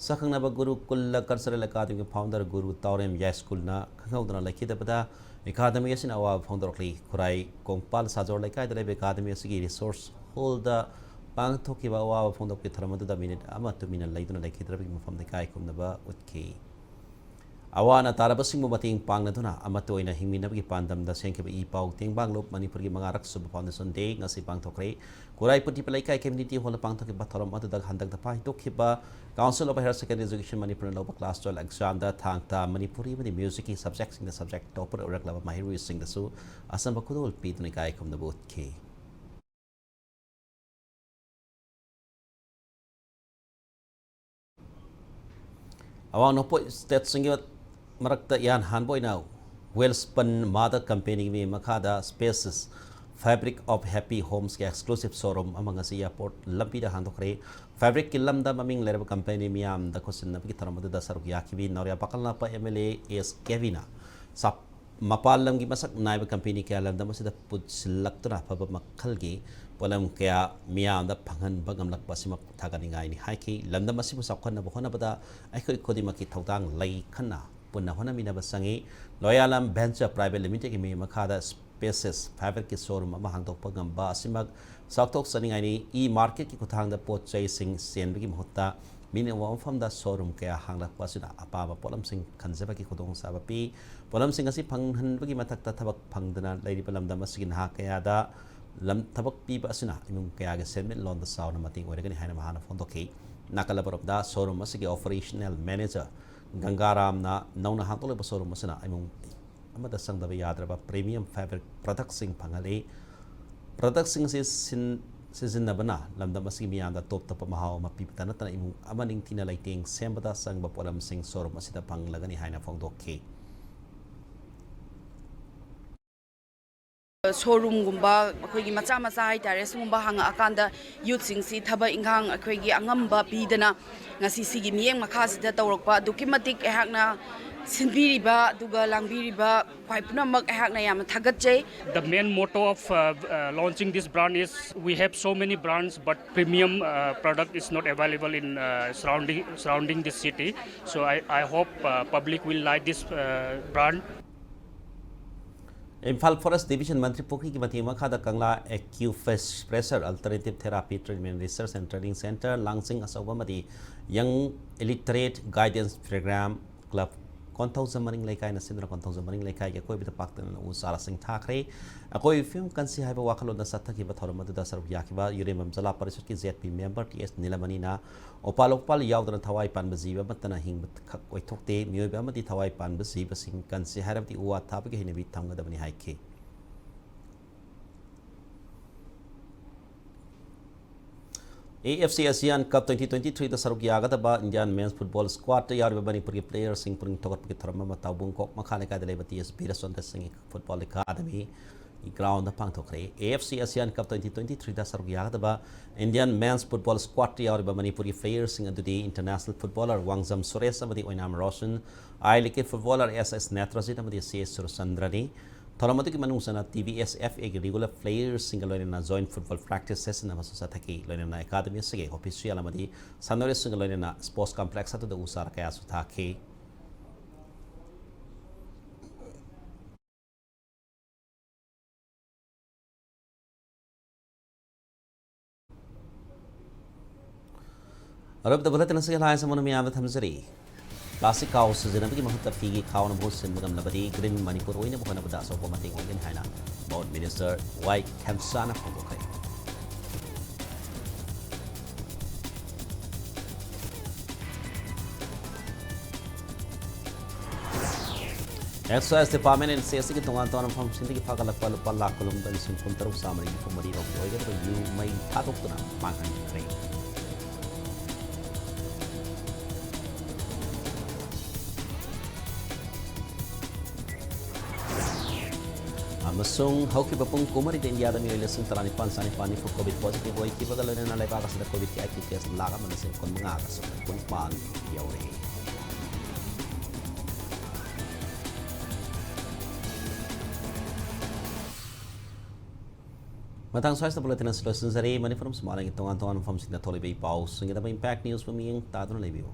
ꯁꯛꯈꯪꯅꯕ ꯒꯨꯔꯨ ꯀꯨꯜꯂ ꯀꯜꯆꯔꯦꯜ ꯑꯦꯀꯥꯗꯃꯤꯒꯤ ꯐꯥꯎꯟꯗꯔ ꯒꯨꯔꯨ ꯇꯥꯎꯔꯦꯝ ꯌꯥꯏꯁ꯭ꯀꯨꯜꯅ ꯈꯪꯍꯧꯗꯅ ꯂꯩꯈꯤꯗꯕꯗ ꯑꯦꯀꯥꯗꯃꯤ ꯑꯁꯤꯅ ꯑꯋꯥꯕ ꯐꯣꯡꯗꯣꯔꯛꯂꯤ꯫ ꯈꯨꯔꯥꯏ ꯀꯣꯡꯄꯥꯜ ꯁꯥꯖꯣꯔ ꯂꯩꯀꯥꯏꯗ ꯂꯩꯕ ꯑꯦꯀꯥꯗꯃꯤ ꯑꯁꯤꯒꯤ ꯔꯤꯁꯣꯔꯁ ꯍꯣꯜꯗ ꯄꯥꯡꯊꯣꯛꯈꯤꯕ ꯑꯋꯥꯕ ꯐꯣꯡꯗꯣꯛꯄꯒꯤ ꯊꯧꯔꯝ ꯑꯗꯨꯗ ꯃꯤꯅꯤꯠ ꯑꯃ ꯇꯨꯃꯤꯟꯅ ꯂꯩꯗꯨꯅ ꯂꯩꯈꯤꯗ꯭ꯔꯕꯒꯤ ꯃꯐꯝꯗ ꯏꯀꯥꯏ ꯈꯨꯝꯅꯕ ꯎꯠꯈꯤ꯫ ꯑꯋꯥ ꯑꯅꯥ ꯇꯥꯔꯕꯁꯤꯡꯕꯨ ꯃꯇꯦꯡ ꯄꯥꯡꯅꯗꯨꯅ ꯑꯃꯠꯇ ꯑꯣꯏꯅ ꯍꯤꯡꯃꯤꯟꯅꯕꯒꯤ ꯄꯥꯟꯗꯝꯗ ꯁꯦꯝꯈꯤꯕ ꯏ ꯄꯥꯎ ꯇꯦꯡꯕꯥꯡꯂꯨꯞ ꯃꯅꯤꯄꯨꯔꯒꯤ ꯃꯉꯥꯔꯛ ꯁꯨꯕ ꯐꯥꯎꯟꯗꯦꯁꯟ ꯗꯦ ꯉꯁꯤ ꯄꯥꯡꯊꯣꯛꯈ꯭ꯔꯦ꯫ ꯈꯨꯔꯥꯏ ꯄꯨꯟꯇꯤꯄ ꯂꯩꯀꯥꯏ ꯀꯝꯃ꯭ꯌꯨꯅꯤꯇꯤ ꯍꯣꯜꯗ ꯄꯥꯡꯊꯣꯛꯈꯤꯕ ꯊꯧꯔꯝ ꯑꯗꯨꯗ ꯍꯟꯗꯛꯇ ꯄꯥꯡꯊꯣꯛꯈꯤꯕ council of higher secondary education ꯃꯅꯤꯄꯨꯔꯅ ꯂꯧꯕ ꯀ꯭ꯂꯥꯁ ꯇꯨꯋꯦꯜꯐ ꯑꯦꯛꯖꯥꯝꯗ ꯊꯥꯡ ꯇꯥ ꯃꯅꯤꯄꯨꯔꯤ ꯑꯃꯗꯤ ꯃ꯭ꯌꯨꯖꯤꯛꯀꯤ ꯁꯕꯖꯦꯛꯁꯤꯡꯗ ꯁꯕꯖꯦꯛ ꯇꯣꯞꯄꯔ ꯑꯣꯏꯔꯛꯂꯕ ꯃꯍꯩꯔꯣꯏꯁꯤꯡꯗꯁꯨ ꯑꯆꯝꯕ ꯈꯨꯗꯣꯜ ꯄꯤꯗꯨꯅ ꯏꯀꯥꯏ ꯈꯨꯝꯅꯕ ꯎꯠꯈꯤ꯫ ꯑꯋꯥꯡ ꯅꯣꯡꯄꯣꯛ ꯁ꯭ꯇꯦꯠꯁꯤꯡꯒꯤ ꯃꯔꯛꯇ ꯏꯍꯥꯟ ꯍꯥꯟꯕ ꯑꯣꯏꯅ ꯋꯦꯜꯁ꯭ꯄꯟ ꯃꯥꯗ ꯀꯝꯄꯦꯅꯤꯒꯤ ꯃꯤ ꯃꯈꯥꯗ ꯁ꯭ꯄꯦꯁꯤꯁ ꯐꯦꯕ꯭ꯔꯤꯛ ꯑꯣꯐ ꯍꯦꯄꯤ ꯍꯣꯝꯁꯀꯤ ꯑꯦꯛꯁꯀ꯭ꯂꯨꯁꯤꯞ ꯁꯣꯔꯨꯝ ꯑꯃ ꯉꯁꯤ ꯑꯦꯌꯥꯔꯄꯣꯔꯠ ꯂꯝꯕꯤꯗ ꯍꯥꯡꯗꯣꯛꯈ꯭ꯔꯦ꯫ ꯐꯦꯕ꯭ꯔꯤꯛꯀꯤ ꯂꯝꯗ ꯃꯃꯤꯡ ꯂꯩꯔꯕ ꯀꯝꯄꯦꯅꯤ ꯃꯤꯌꯥꯝꯗ ꯈꯨꯠꯁꯤꯟꯅꯕꯒꯤ ꯊꯧꯔꯝ ꯑꯗꯨꯗ ꯁꯔꯨꯛ ꯌꯥꯈꯤꯕꯤ ꯅꯥꯎꯔꯤꯌꯥ ꯄꯥꯀꯜꯅꯥꯄ ꯑꯦꯝ ꯑꯦꯜ ꯑꯦ ꯑꯦꯁ ꯀꯦꯕꯤꯅ ꯁꯥꯞ-, ꯃꯄꯥꯟ ꯂꯝꯒꯤ ꯃꯁꯛ ꯅꯥꯏꯕ ꯀꯝꯄꯦꯅꯤ ꯀꯌꯥ ꯂꯝꯗꯝ ꯑꯁꯤꯗ ꯄꯨꯁꯤꯜꯂꯛꯇꯨꯅ ꯑꯐꯕ ꯃꯈꯜꯒꯤ ꯄꯣꯠꯂꯝ ꯀꯌꯥ ꯃꯤꯌꯥꯝꯗ ꯐꯪꯍꯟꯕ ꯉꯝꯂꯛꯄ ꯑꯁꯤꯃꯛ ꯊꯥꯒꯠꯅꯤꯡꯉꯥꯏꯅꯤ ꯍꯥꯏꯈꯤ꯫ ꯂꯝꯗꯝ ꯑꯁꯤꯕꯨ ꯆꯥꯎꯈꯠꯅꯕ ꯍꯣꯠꯅꯕꯗ ꯑꯩꯈꯣꯏ ꯈꯨꯗꯤꯡꯃꯛꯀꯤ ꯊꯧꯗꯥꯡ ꯂꯩ ꯈꯟꯅ ꯄꯨꯟꯅ ꯍꯣꯠꯅꯃꯤꯟꯅꯕ ꯆꯪꯏ꯫ ꯂꯣꯌꯥꯂꯝ ꯚꯦꯟꯆꯔ ꯄ꯭ꯔꯥꯏꯚꯦꯠ ꯂꯤꯃꯤꯇꯦꯗꯀꯤ ꯃꯤ ꯃꯈꯥꯗ ꯁ꯭ꯄꯦꯁꯦꯁ ꯐꯥꯏꯕꯔꯒꯤ ꯁꯣꯔꯨꯝ ꯑꯃ ꯍꯥꯡꯗꯣꯛꯄ ꯉꯝꯕ ꯑꯁꯤꯃꯛ ꯆꯥꯎꯊꯣꯛꯆꯅꯤꯡꯉꯥꯏꯅꯤ꯫ ꯏ ꯃꯥꯔꯀꯦꯠꯀꯤ ꯈꯨꯠꯊꯥꯡꯗ ꯄꯣꯠ ꯆꯩꯁꯤꯡ ꯆꯦꯟꯕꯒꯤ ꯃꯍꯨꯠꯇ ꯃꯤꯅ ꯎꯕ ꯃꯐꯝꯗ ꯁꯣꯔꯨꯝ ꯀꯌꯥ ꯍꯥꯡꯂꯛꯄ ꯑꯁꯤꯅ ꯑꯄꯥꯝꯕ ꯄꯣꯠꯂꯝꯁꯤꯡ ꯈꯟꯖꯕꯒꯤ ꯈꯨꯗꯣꯡꯆꯥꯕ ꯄꯤ꯫ ꯄꯣꯠꯂꯝꯁꯤꯡ ꯑꯁꯤ ꯐꯪꯍꯟꯕꯒꯤ ꯃꯊꯛꯇ ꯊꯕꯛ ꯐꯪꯗꯅ ꯂꯩꯔꯤꯕ ꯂꯝꯗꯝ ꯑꯁꯤꯒꯤ ꯅꯍꯥ ꯀꯌꯥꯗ ꯂꯝ ꯊꯕꯛ ꯄꯤꯕ ꯑꯁꯤꯅ ꯏꯃꯨꯡ ꯀꯌꯥꯒꯤ ꯁꯦꯟꯃꯤꯠꯂꯣꯟꯗ ꯆꯥꯎꯅ ꯃꯇꯦꯡ ꯑꯣꯏꯔꯒꯅꯤ ꯍꯥꯏꯅ ꯃꯍꯥꯛꯅ ꯐꯣꯡꯗꯣꯛꯈꯤ꯫ ꯅꯥꯀꯜ ꯑꯃꯔꯣꯝꯗ ꯁꯣꯔꯨꯝ ꯑꯁꯤꯒꯤ ꯑꯣꯄꯔꯦꯁꯅꯦꯜ ꯃꯦꯅꯦꯖꯔ ꯒꯪꯒꯥꯔꯥꯝꯅ ꯅꯧꯅ ꯍꯥꯡꯗꯣꯛꯂꯤꯕ ꯁꯣꯔꯨꯝ ꯑꯁꯤꯅ ꯏꯃꯨꯡ ꯑꯃꯗ ꯆꯪꯗꯕ ꯌꯥꯗ꯭ꯔꯕ ꯄ꯭ꯔꯤꯃꯤꯌꯝ ꯐꯦꯕ꯭ꯔꯤꯛ ꯄ꯭ꯔꯗꯛꯁꯤꯡ ꯐꯪꯍꯜꯂꯤ꯫ ꯄ꯭ꯔꯗꯛꯁꯤꯡ ꯑꯁꯤ ꯁꯤꯟ-, ꯁꯤꯖꯤꯟꯅꯕꯅ ꯂꯝꯗꯝ ꯑꯁꯤꯒꯤ ꯃꯤꯌꯥꯝꯗ ꯇꯣꯞ ꯇꯣꯞꯄ ꯃꯍꯥꯎ ꯑꯃ ꯄꯤꯕꯇ ꯅꯠꯇꯅ ꯏꯃꯨꯡ ꯑꯃ ꯅꯤꯡꯊꯤꯅ ꯂꯩꯇꯦꯡ ꯁꯦꯝꯕꯗ ꯆꯪꯕ ꯄꯣꯠꯂꯝꯁꯤꯡ ꯁꯣꯔꯨꯝ ꯑꯁꯤꯗ ꯐꯪꯂꯒꯅꯤ ꯍꯥꯏꯅ ꯐꯣꯡꯗꯣꯛꯈꯤ꯫ ꯁꯣꯔꯨꯝꯒꯨꯝꯕ ꯑꯩꯈꯣꯏꯒꯤ ꯃꯆꯥ ꯃꯆꯥ ꯍꯥꯏꯇꯥꯔꯦ, ꯁꯤꯒꯨꯝꯕ ꯍꯥꯡꯉꯛꯑꯀꯥꯟꯗ ꯌꯨꯠꯁꯤꯡꯁꯤ ꯊꯕꯛ ꯏꯪꯈꯥꯡ ꯑꯩꯈꯣꯏꯒꯤ ꯑꯉꯝꯕ ꯄꯤꯗꯅ ꯉꯁꯤ ꯁꯤꯒꯤ ꯃꯤꯠꯌꯦꯡ ꯃꯈꯥꯁꯤꯗ ꯇꯧꯔꯛꯄ ꯑꯗꯨꯛꯀꯤ ꯃꯇꯤꯛ ꯑꯩꯍꯥꯛꯅ ꯁꯤꯟꯕꯤꯔꯤꯕ ꯑꯗꯨꯒ ꯂꯥꯡꯕꯤꯔꯤꯕ ꯈ꯭ꯋꯥꯏ ꯄꯨꯝꯅꯃꯛ ꯑꯩꯍꯥꯛꯅ ꯌꯥꯝꯅ ꯊꯥꯒꯠꯆꯩ꯫ The main motto of uh, uh, launching this brand is we have so many brands, but premium uh, product is not available in uh, surrounding surrounding this city. So I, I hope uh, public will like this uh, brand. Imphal forest division ꯃꯟꯇ꯭ꯔꯤ ꯄꯨꯈ꯭ꯔꯤꯒꯤ ꯃꯇꯦꯡ ꯃꯈꯥꯗ ꯀꯪꯂꯥ acupressure alternative therapy treatment research and training centre, ꯂꯥꯡꯖꯤꯡ ꯑꯆꯧꯕ ꯑꯃꯗꯤ ꯌꯪ illiterate guidance programme club ꯀꯣꯟꯊꯧꯖꯝ ꯃꯅꯤꯡ ꯂꯩꯀꯥꯏꯅ ꯁꯤꯟꯗꯨꯅ ꯀꯣꯟꯊꯧꯖꯝ ꯃꯅꯤꯡ ꯂꯩꯀꯥꯏꯒꯤ ꯑꯀꯣꯏꯕꯗ ꯄꯥꯛꯇꯛꯅꯅ ꯎ ꯆꯥꯔꯥꯁꯤꯡ ꯊꯥꯈ꯭ꯔꯦ꯫ ꯑꯀꯣꯏꯕꯒꯤ ꯐꯤꯕꯝ ꯀꯟꯁꯤ ꯍꯥꯏꯕ ꯋꯥꯈꯜꯂꯣꯟꯗ ꯆꯠꯊꯈꯤꯕ ꯊꯧꯔꯝ ꯑꯗꯨꯗ ꯁꯔꯨꯛ ꯌꯥꯈꯤꯕ ꯌꯨꯔꯦꯝꯕꯝ ꯖꯤꯂꯥ ꯄꯔꯤꯁꯠꯀꯤ ꯖꯦꯠ ꯄꯤ ꯃꯦꯝꯕꯔ ꯇꯤ ꯑꯦꯁ ꯅꯤꯂꯃꯅꯤꯅ ꯎꯄꯥꯜ ꯋꯥꯄꯥꯜ ꯌꯥꯎꯗꯅ ꯊꯋꯥꯏ ꯄꯥꯟꯕ ꯖꯤꯕ ꯑꯃꯠꯇꯅ ꯍꯤꯡꯕ ꯈꯛ ꯑꯣꯏꯊꯣꯛꯇꯦ, ꯃꯤꯑꯣꯏꯕ ꯑꯃꯗꯤ ꯊꯋꯥꯏ ꯄꯥꯟꯕ ꯖꯤꯕꯁꯤꯡ ꯀꯟꯁꯤ ꯍꯥꯏꯔꯕꯗꯤ ꯎ ꯋꯥ ꯊꯥꯕꯒꯤ ꯍꯩꯅꯕꯤ ꯊꯝꯒꯗꯕꯅꯤ ꯍꯥꯏꯈꯤ꯫ A F C Asian cup twenty twenty ꯊ꯭ꯔꯤꯗ ꯁꯔꯨꯛ ꯌꯥꯒꯗꯕ ꯏꯟꯗꯤꯌꯥꯟ ꯃꯦꯟꯁ ꯐꯨꯠꯕꯣꯜ ꯁ꯭ꯀ꯭ꯋꯥꯗꯇ ꯌꯥꯎꯔꯤꯕ ꯃꯅꯤꯄꯨꯔꯒꯤ ꯄ꯭ꯂꯦꯌꯔꯁꯤꯡ ꯄꯨꯛꯅꯤꯡ ꯊꯧꯒꯠꯄꯒꯤ ꯊꯧꯔꯝ ꯑꯃ ꯇꯥꯎꯕꯨꯡꯈꯣꯛ ꯃꯈꯥ ꯂꯩꯀꯥꯏꯗ ꯂꯩꯕ ꯇꯤ ꯑꯦꯁ ꯕꯤꯔꯆꯟꯗ꯭ꯔ ꯁꯤꯡꯒꯤ ꯐꯨꯠꯕꯣꯜ ꯑꯦꯀꯥꯗꯃꯤ ꯒ꯭ꯔꯥꯎꯟꯗ ꯄꯥꯡꯊꯣꯛꯈ꯭ꯔꯦ꯫ AFC Asian Cup twenty twenty-threeꯗ ꯁꯔꯨꯛ ꯌꯥꯒꯗꯕ Indian men's football squadꯇ ꯌꯥꯎꯔꯤꯕ ꯃꯅꯤꯄꯨꯔꯒꯤ playerꯁꯤꯡ ꯑꯗꯨꯗꯤ international footballer ꯋꯥꯡꯖꯝ ꯁꯨꯔꯦꯁ ꯑꯃꯗꯤ ꯑꯣꯏꯅꯥꯝ Roshan, I League footballer S S ꯅꯦꯇ꯭ꯔꯖꯤꯠ ꯑꯃꯗꯤ C S ꯁꯨꯔꯆꯟꯗ꯭ꯔꯅꯤ꯫ ꯊꯧꯔꯝ ꯑꯗꯨꯒꯤ ꯃꯅꯨꯡ ꯆꯟꯅ TVSFAꯒꯤ regular playerꯁꯤꯡꯒ ꯂꯣꯏꯅꯅ joint football practice session ꯑꯃꯁꯨ ꯆꯠꯊꯈꯤ꯫ ꯂꯣꯏꯅꯅ academy ꯑꯁꯤꯒꯤ official ꯑꯃꯗꯤ ꯁꯥꯟꯅꯔꯣꯏꯁꯤꯡꯒ ꯂꯣꯏꯅꯅ sports complex ꯑꯗꯨꯗ ꯎ ꯆꯥꯔ ꯀꯌꯥꯁꯨ ꯊꯥꯈꯤ꯫ ꯑꯔꯣꯏꯕꯗ bulletin ꯑꯁꯤꯒꯤ headlines ꯑꯃꯨꯛ ꯃꯤꯌꯥꯝꯗ ꯊꯝꯖꯔꯤ꯫ Plastic ꯈꯥꯎ ꯁꯤꯖꯤꯟꯅꯕꯒꯤ ꯃꯍꯨꯠꯇ ꯐꯤꯒꯤ ꯈꯥꯎꯅ ꯃꯍꯨꯠ ꯁꯤꯟꯕ ꯉꯝꯂꯕꯗꯤ Green Manipur ꯑꯣꯏꯅꯕ ꯍꯣꯠꯅꯕꯗ ꯑꯆꯧꯕ ꯃꯇꯦꯡ ꯑꯣꯏꯒꯅꯤ ꯍꯥꯏꯅ Board Minister ꯋꯥꯏ ꯈꯦꯝꯁꯥꯅ ꯐꯣꯡꯗꯣꯛꯈ꯭ꯔꯦ꯫ Excise Department ꯅ ꯁꯤ ꯑꯦꯁ ꯁꯤꯒꯤ ꯇꯣꯉꯥꯟ ꯇꯣꯉꯥꯟꯕ ꯃꯐꯝꯁꯤꯡꯗꯒꯤ ꯐꯥꯒꯠꯂꯛꯄ ꯂꯨꯄꯥ ꯂꯥꯈ ꯀꯨꯟꯍꯨꯝꯗꯣꯏ ꯂꯤꯁꯤꯡ ꯀꯨꯟꯇꯔꯨꯛ ꯆꯥꯃꯔꯤ ꯅꯤꯐꯨ ꯃꯔꯤ ꯔꯣꯝꯒꯤ ꯑꯣꯏꯒꯗꯕ ꯌꯨ ꯃꯩ ꯊꯥꯗꯣꯛꯇꯨꯅ ꯃꯥꯡꯍꯟꯈ꯭ꯔꯦ꯫ ꯑꯃꯁꯨꯡ ꯍꯧꯈꯤꯕ ꯄꯨꯡ ꯀꯨꯟꯃꯔꯤꯗ ꯏꯟꯗꯤꯌꯥꯗ ꯃꯤꯑꯣꯏ ꯂꯤꯁꯤꯡ ꯇꯔꯥꯅꯤꯄꯥꯟ ꯆꯥꯅꯤꯄꯥꯟ ꯅꯤꯐꯨ COVID positive ꯑꯣꯏꯈꯤꯕꯒ ꯂꯣꯏꯅꯅ ꯂꯩꯕꯥꯛ ꯑꯁꯤꯗ COVIDꯀꯤ active case ꯂꯥꯈ ꯑꯃ ꯂꯤꯁꯤꯡ ꯀꯨꯟꯃꯉꯥꯒ ꯁꯨꯞꯅ ꯀꯨꯟꯅꯤꯄꯥꯟ ꯌꯧꯔꯦ꯫ ꯃꯇꯥꯡ ꯁ꯭ꯋꯥꯏꯁꯤꯗ bulletin ꯑꯁꯤ ꯂꯣꯏꯁꯤꯟꯖꯔꯦ꯫ ꯃꯅꯤꯄꯨꯔ ꯑꯃꯁꯨꯡ ꯃꯥꯂꯦꯝꯒꯤ ꯇꯣꯉꯥꯟ ꯇꯣꯉꯥꯟꯕ ꯃꯐꯝꯁꯤꯡꯗ ꯊꯣꯛꯂꯤꯕ ꯏ ꯄꯥꯎꯁꯤꯡꯒꯤꯗꯃꯛ Impact News ꯄꯨꯝꯃꯤꯠꯌꯦꯡ ꯇꯥꯗꯨꯅ ꯂꯩꯕꯤꯌꯨ꯫